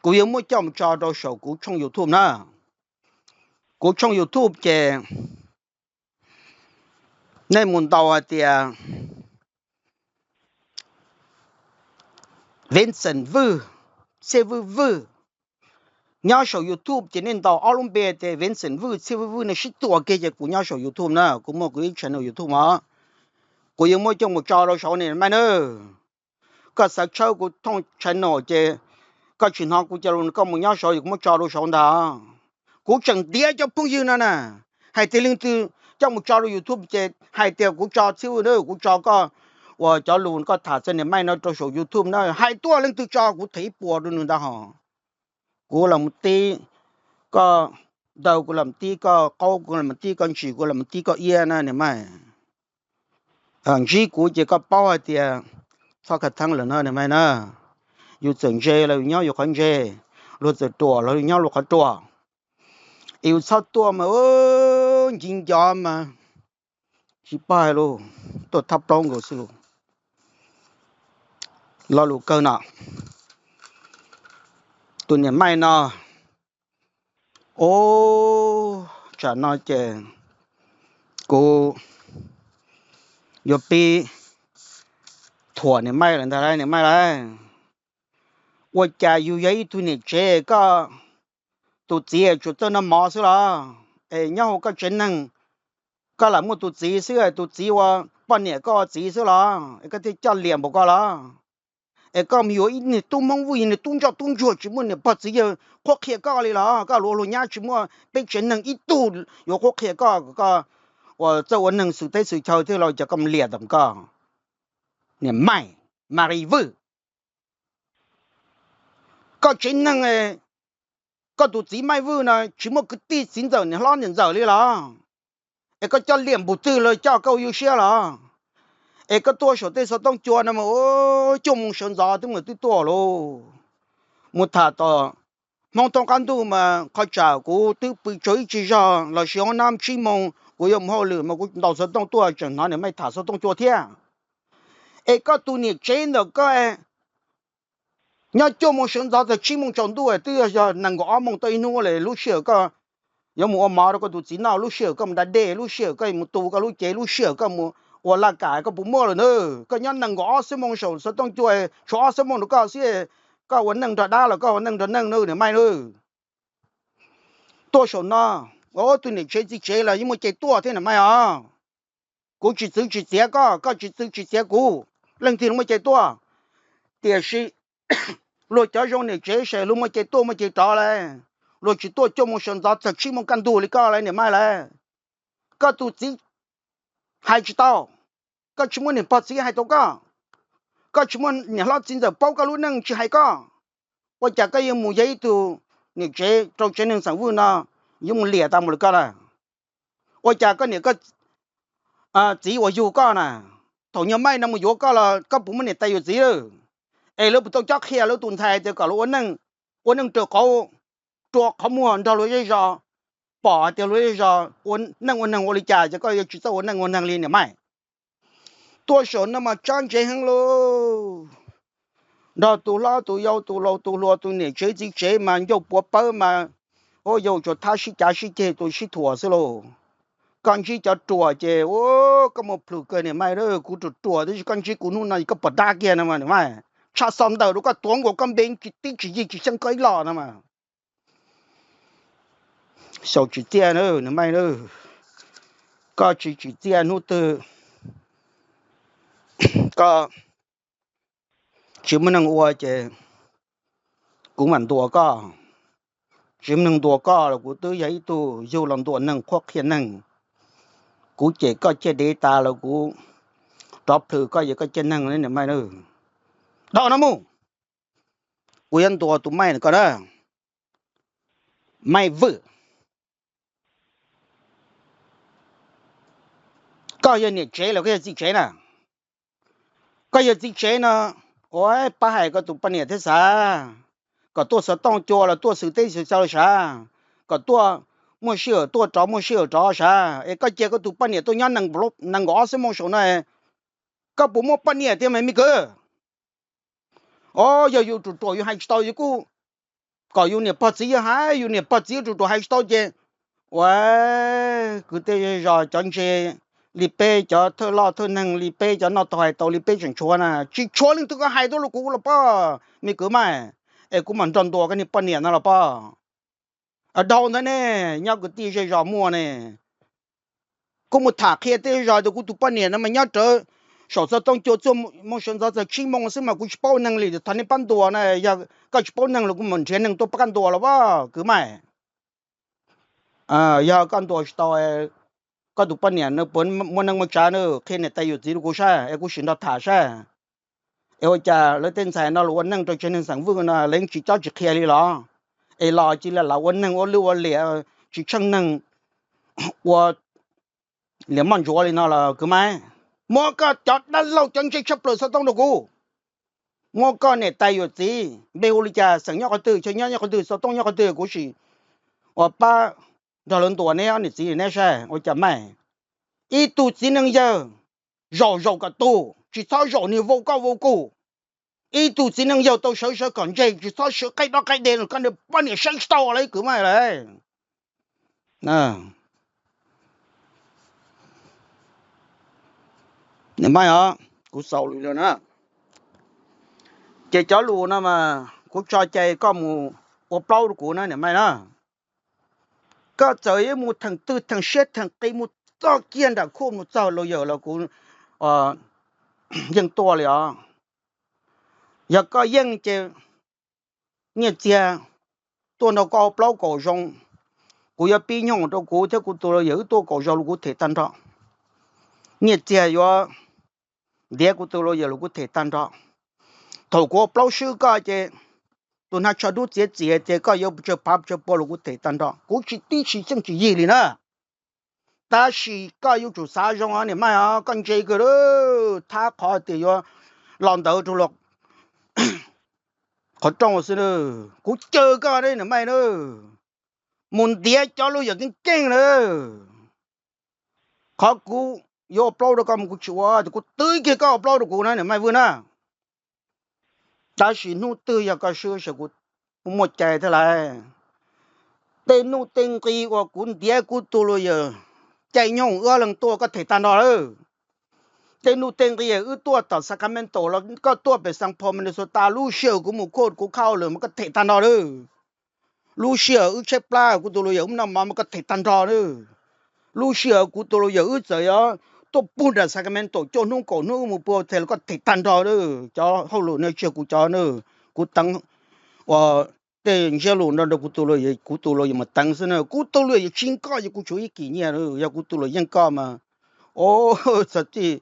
kuv yuav muab coj mus tso rau saum kuv tshooj YouTube na. Kuv tshooj YouTube ces nej mus ntaus hais tias Vincent Vwj, Txhiaj Vwj Vwj. Nyob saum YouTube ces nej ntaus ob lub npe tias Vincent Vwj, Txhiaj Vwj Vwj no sib tuam kiag ces kuv nyob saum YouTube na, kuv muaj kuv ib channel YouTube os. Kuv yuav muab coj mus tso rau saud niam Maij na. Koj xav tshawb kuv thooj channel ces koj tsis hnov kuv cov lus koj mus nyob saud es kuv muab tso rau saud ntag. Kuv tseem ntiav cov phooj ywg no na, hais tias leej twg coj mus tso rau YouTube ces hais tias kuv tso Txhiaj Vwj na, kuv tso koj uas cov lus koj tham txog niam Maij no rau saum YouTube na, hais tuaj leej twg tso kuv them ib puas rau nws ntag hos. Kuv los mus tib koj daw, kuv los mus tib koj qaub, kuv los mus tib koj ntsis, kuv los mus tib koj iab na niam Maij. Ntsib kuv ces koj paub hais tias txhob khav theeb lawm no niam Maij na. Yus txawm ntse los yus nyob yus qhov ntse, luag txawm ruam los yus nyob luag qhov ruam. Es yus txhob tuaj mas nciv ncov mas tsis paub hais lus, tuaj thab plaub nkaus xwb lus. Lo lus kawg no, tus niam Maij no, o, tsam no ces kuv yuav pib thuam niam Maij lawm ntag lauj niam Maij lauj. Ua cas yus yog ib tug niam tsev, koj tus txiv tsuas txawj noj mov xwb los? Es nyob hauv koj tsev neeg, koj lam muaj tus txiv xwb, tus txiv ua poj niam koj ua txiv xwb los? Es koj thiaj coj liam npaum ko los? Es koj mus yuav ib niag tub Hmoob Vwj, niag tub ntsoj tub ntsuag tsis muaj niam pog txiv yawg qhuab qhia koj li los? Koj ua luag nyab tsis muaj peb tsev neeg ib tug yuav qhuab qhia koj, koj ua txawj ua neeg xwm teb xwm chaw thiab los cas koj mus liam ntawm koj niam Maij, Maj Li Vwj. Koj tsev neeg, koj tus txiv Maij Vwj no tsis muaj kwv tij txiv ntxawm niam hlob niam ntxawm li los? Es koj coj liam npaum twg los coj koj ua yus siab los? Es koj tuaj saum tej xov tooj cua no mas cuaj moo sawv ntxov twb mus twb tuaj lauj. Mus tham tom Hmoob thoob qab ntuj mas qhov tsam kuv twb pw tsaug ib tsig zog los sis hoob nab tsib moo kuv yuav mus hauj lwm mas kuv ntaus xov tooj tuaj tseem hnov niam Maij tham xov tooj cua thiab. Es koj tus niam tsev ntawm koj nyob cuaj moo sawv ntxov txog tsib moo tsaus ntuj twb yog nees nkaum ob moo tau ib hnub li, lub sij hawm koj yuav mus ua mov rau koj tus txiv noj, lub sij hawm koj mus da dej, lub sij hawm koj mus tu koj lub cev, lub sij hawm koj mus ua laj kam, koj puas muaj lawm na? Koj nyob nees nkaum ob xuab moo saum xov tooj cua, tshuav ob xuab moo rau koj xwb, koj ua neej nrog dab los koj ua neej nrog neej na niam Maij na? Tuaj saum no, ua tus niam tsev txiv tsev los yeej muaj cai tuaj thiab niam Maij os. Kuv tsis txwv tsis txiav koj, koj tsis txwv tsis txiav kuv, leej twg los muaj cai tuaj. Tiam sis luag cov zoo niam tsev ces luag muaj cai tuaj muaj cai rov lawm, luag tsis tuaj cuaj moo sawv ntxov txog tsib moo kaj ntug li koj lawm niam Maij lawm. Koj tus txiv hais tsis tau, koj tsis muaj niam pog txiv hais tau koj, koj tsis muaj niam hlob txiv ntxawm paub koj lub neej tsis hais koj. Ua cas koj yuav mus yog ib tug niam tsev rau tsev neeg xeem Vwj no, yuav mus liam tas mus li koj na? Ua cas koj niam koj txiv uas yug koj na, thaum nyuag Maij no mus yuav koj los koj puas muaj niam tais yawm txiv lawm? Es lawv puas tau cob qhia lawv tus ntxhais tias kom lawv ua neej, ua neej raws qauv, rua qhov muag nrog luag zej zos, pom hais tias luag zej zos ua neej ua neeg ua li cas ces koj yuav tsis txawj ua neej ua neeg li niam Maij? Tuaj saum no mas tsab ntse heev lauj. Nrog tus hlob tus yau tus laus tus hluas tus niam tsev txiv tsev mas ncauj puav pawb mas, ua yau tsuas thab sib cav sib ceg tus sib thuam xwb lauj. Koj ntsib cov ruam ces ua koj muaj plhus kawg niam Maij, kuv ruam ruam tab sis koj ntsib kuv hnub no koj pom dab kiag no niam Maij. Tshaj xo ntawm rau koj tuav nkaus koj npe tsis tib tsis yig tsis xyeej koj ib los no mas. Xyaum tsim txiaj niam Maij, koj tsis tsim txiaj hnub twg koj tsis muaj neeg ua ces kuv mam ntuas koj. Tsis muaj neeg ntuas koj los kuv twb yog ib tug yug los ntuas neeg qhuab qhia neeg. Kuv cem koj ciaj dev tas los kuv rov plhws koj yog koj ciaj neeg niam Maij. Dhau no mus, kuv yuav ntuas tus Maij no koj na. Maij Vwj, koj yog niam tsev los koj yog txiv tsev na? Koj yog txiv tsev no, ua pab hais koj tus poj niam thiab sav, kom tuaj xov tooj cua los tuaj xwm teb xwm chaw sav, kom tuaj muaj sij hawm tuaj rov muaj sij hawm rov sav. Es koj cia koj tus poj niam tuaj nyob nees nkaum ob xuab moos saum no, koj puas muaj poj niam tiag mas me kwv? Os, yog yus ruam ruam yus hais tsis tau yus kuj kom yus niam pog txiv yawg hais, yus niam pog txiv ruam ruam hais tsis tau ces ua kwv tij zej zos cov ntse li peb, cov thawj loj thawj neeg li peb, cov noj tau hais tau li peb tseem tshuav na, tsis tshuav leej twg koj hais tuaj rau kuv los pob, me kwv Maij, es kuv mam nrog ntuas koj niag poj niam no los pob. Dhau ntawd ne, nyob kwv tij zej zos muaj ne, kuv mus tham qhia tej zos tias kuv tus poj niam no mas nyob rawv saum xov tooj cua cuaj moos sawv ntxov txog tsib moos xwb mas kuv tsis paub neeg li, thov nej pab ntuas na. Yog koj tsis paub neeg los kuv mam nrhiav neeg tuaj pab koj ntuas los pob kwv Maij. Yog koj ntuas tsis tau, koj tus poj niam no puas muaj neej muaj tsav na, qhia niam tais yawm txiv rau kuv saib es kuv sim nrog tham saib. Es ua cas lawv tej ntxhais no los ua neej rau tsev neeg xeem Vwj no lawv yeej tsis cob tsis qhia li los? Es los cia li lam ua neeg ua lwj ua liam tsis tsheej neeg, ua liam moj ntsuav li no los kwv Maij? Muab koj cov dab laug cov ntse tshaj plaws xov tooj rau kuv. Muab koj niam tais yawm txiv, npe hu li cas, xeem nyob qhov twg, chaw nyob nyob qhov twg, xov tooj nyob qhov twg, kuv sim ua pab nrog lawv ntuas neb ob niam txiv neb saib ua cas Maij. Ib tug txiv neej yawg zaum zaum kom tus, tsis txhob zaum niag vau koj vau kuv. Ib tug txiv neej yawg tau sawv sawv kom ntseg, tsis txhob sawv qaij dob qaij de, koj niag poj niam saib tsis tau lawv kwv Maij lawm. Niam Maij os, kuv xaus lus na. Ces cov lus no mas kuv tso cai koj mus ua plaub rau kuv na niam Maiv na. Koj txawm yuav mus theem twg theem siab theem qis mus txog kiag nram khuj mus txog lawyer los kuv yeej tuaj li os. Yog koj yeej ces nyiaj txiag tuaj nrog koj ua plaub kaum zoo, kuv yuav pib nyooj rau kuv thiab kuv tus lawyer wb tuaj kaum zaus los kuv them tag nrho. Nyiaj txiag yuav ntiav kuv tus lawyer los kuv them tag nrho. Thaum kuv ua plaub swb koj ces tus hnav tsho dub txiav txiav ces koj yuav pes tsawg phav pes tsawg pua los kuv them tag nrho, kuv tsis tib tsis xyeej tsis yig li na. Tab sis koj yuav tsum xav zoo os niam Maiv os, koj ntse kawg lawm, thab qhov tias yuav los ntawd rau qhov rooj xwb na. Kuv caw koj niam Maiv na, mus ntiav cov lawyer keej keej na. Qhov kuv yuav ua plaub rau koj mus kuv tsis ua, kuv twv kiag koj ua plaub rau kuv na niam Maiv Vwj na. Tab sis hnub twg yog koj swb ces kuv muaj cai thiab lauj. Tej nuj tej nqi uas kuv ntiav kuv tus lawyer caij nyoog wb ob leeg tuaj koj them tag nrho lawm. Tej nuj tej nqi wb tuaj tom Sacramento los koj tuaj pem Saint Paul Minnesota, lub sij hawm kuv mus court kuv khau lawm mas koj them tag nrho lawm. Lub sij hawm wb tshaib plab kuv tus lawyer wb noj mov mas koj them tag nrho lawm. Lub sij hawm kuv tus lawyer wb txawm yuav tuaj pug nram Sacramento cuaj hnub kaum hnub wb mus pua them los koj them tag nrho lawm. Cov hauj lwm no tsis yog kuv cov na, kuv teev ua tej ntsiab lus no rau kuv tus lawyer, kuv tus lawyer mas teev xwb na. Kuv tus lawyer tsis yeej koj ces kuv tshuav ib kis nyiaj, yog kuv tus lawyer yeej koj mas, o, txog txij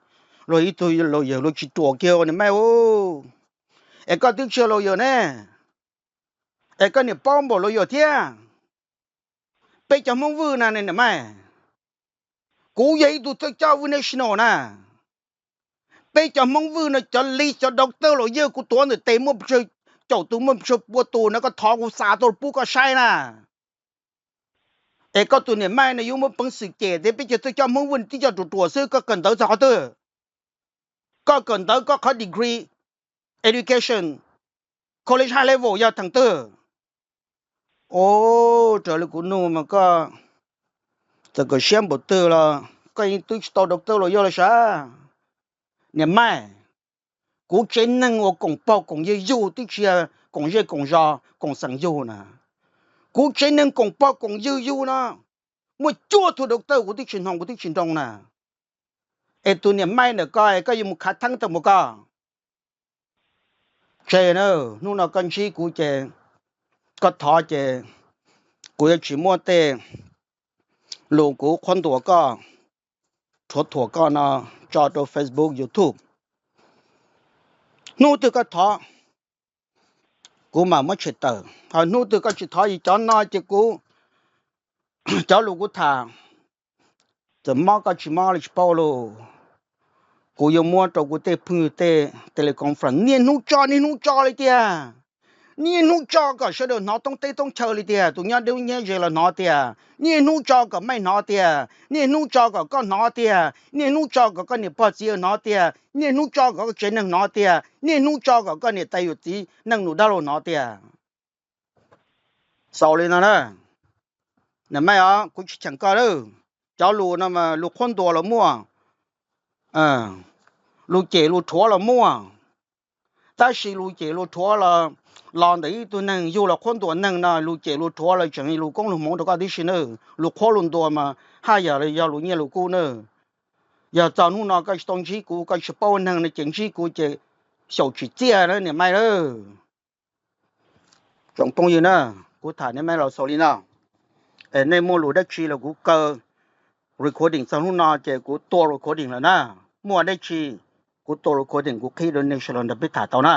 luag ib tug lawyer luag tsis ruam kiag niam Maiv. Es koj twb tsis yog lawyer ne, es koj niam paub npaum lawyer thiab. Peb cov Hmoob Vwj na niam Maiv, kuv yog ib tug thawj coj Vwj National na. Peb cov Hmoob Vwj no cov li cov doctor los yawg kuv tuav ntawm tes muaj pes tsawg caum tus muaj pes tsawg pua tus no koj thov kuv xa tuaj pub koj saib na. Es koj tus niam Maiv no yuav muaj peev xwm cem tias peb cov thawj coj Hmoob Vwj tib co ruam ruam xwb, koj kawm ntawv txog qhov twg? Koj kawm ntawv koj qhov degree, education, college high level yog theem twg? O, raws li kuv nug mas koj txawm kawm siab npaum twg los koj yeej twb tsis tau doctor los yog los sav. Niam Maiv, kuv tsev neeg uas koom pog koom yawg yug twb tsis yog koom zej koom zos koom xeem yug na. Kuv tsev neeg koom pog koom yawg yug no muaj cuaj tug doctor kuv twb tsis hnov kuv twb tsis nroo na. Es tus niam Maiv ntawm koj es koj yuav mus khav theeb tau mus koj. Tseg na, hnub no koj ntsib kuv ces koj thov ces kuv yuav tsis muab tej lus kuv qhuab ntuas koj, rhuav thuam koj no tso rau Facebook, YouTube. Hnub twg koj thov, kuv mam muab tshem tawm. Ho hnub twg koj tsis thov, cov no ces kuv, cov lus kuv tham, txawm mob koj tsis mob li tsis paub lauj, kuv yuav muab rau kuv tej phooj ywg tej teleconference niaj hnub tso niaj hnub tso li tiag. Niaj hnub tso kom sawv daws hnov thoob teb thoob chaw li tiag, tus nyob deb nyob ze los hnov tiag. Niaj hnub tso kom Maiv hnov tiag, niaj hnub tso kom koj hnov tiag, niaj hnub tso kom koj niam pog txiv hnov tiag, niaj hnub tso kom koj tsev neeg hnov tiag, niaj hnub tso kom koj niam tais yawm txiv neej nus dab laug hnov tiag. Xaus li no na. Niam Maiv os, kuv tsis cheem koj lawm. Cov lus no mas lus qhuab ntuas los muaj, lus cem lus rhuav los muaj. Tab sis lus cem lus rhuav los, los ntawm ib tug neeg yug los qhuab ntuas neeg no, lus cem lus rhuav los tseem lus koob lus hmoov rau koj tib si na. Lus qhuab lus ntuas mas haj yam yog lus nyiaj lus kub na. Yog txog hnub no koj tsis tau ntsib kuv, koj tsis paub neeg no ces ntsib kuv ces xyaum tsim txiaj na niam Maiv lawm. Tsoom phooj ywg na, kuv tham niam Maiv los xaus li no. Es nej muaj lus dab tsi los kuv kaw recording txog hnub no ces kuv tua recording lawm na. Muaj dab tsi kuv tua recording kuv qhib rau nej sawv daws nrog peb tham tau na.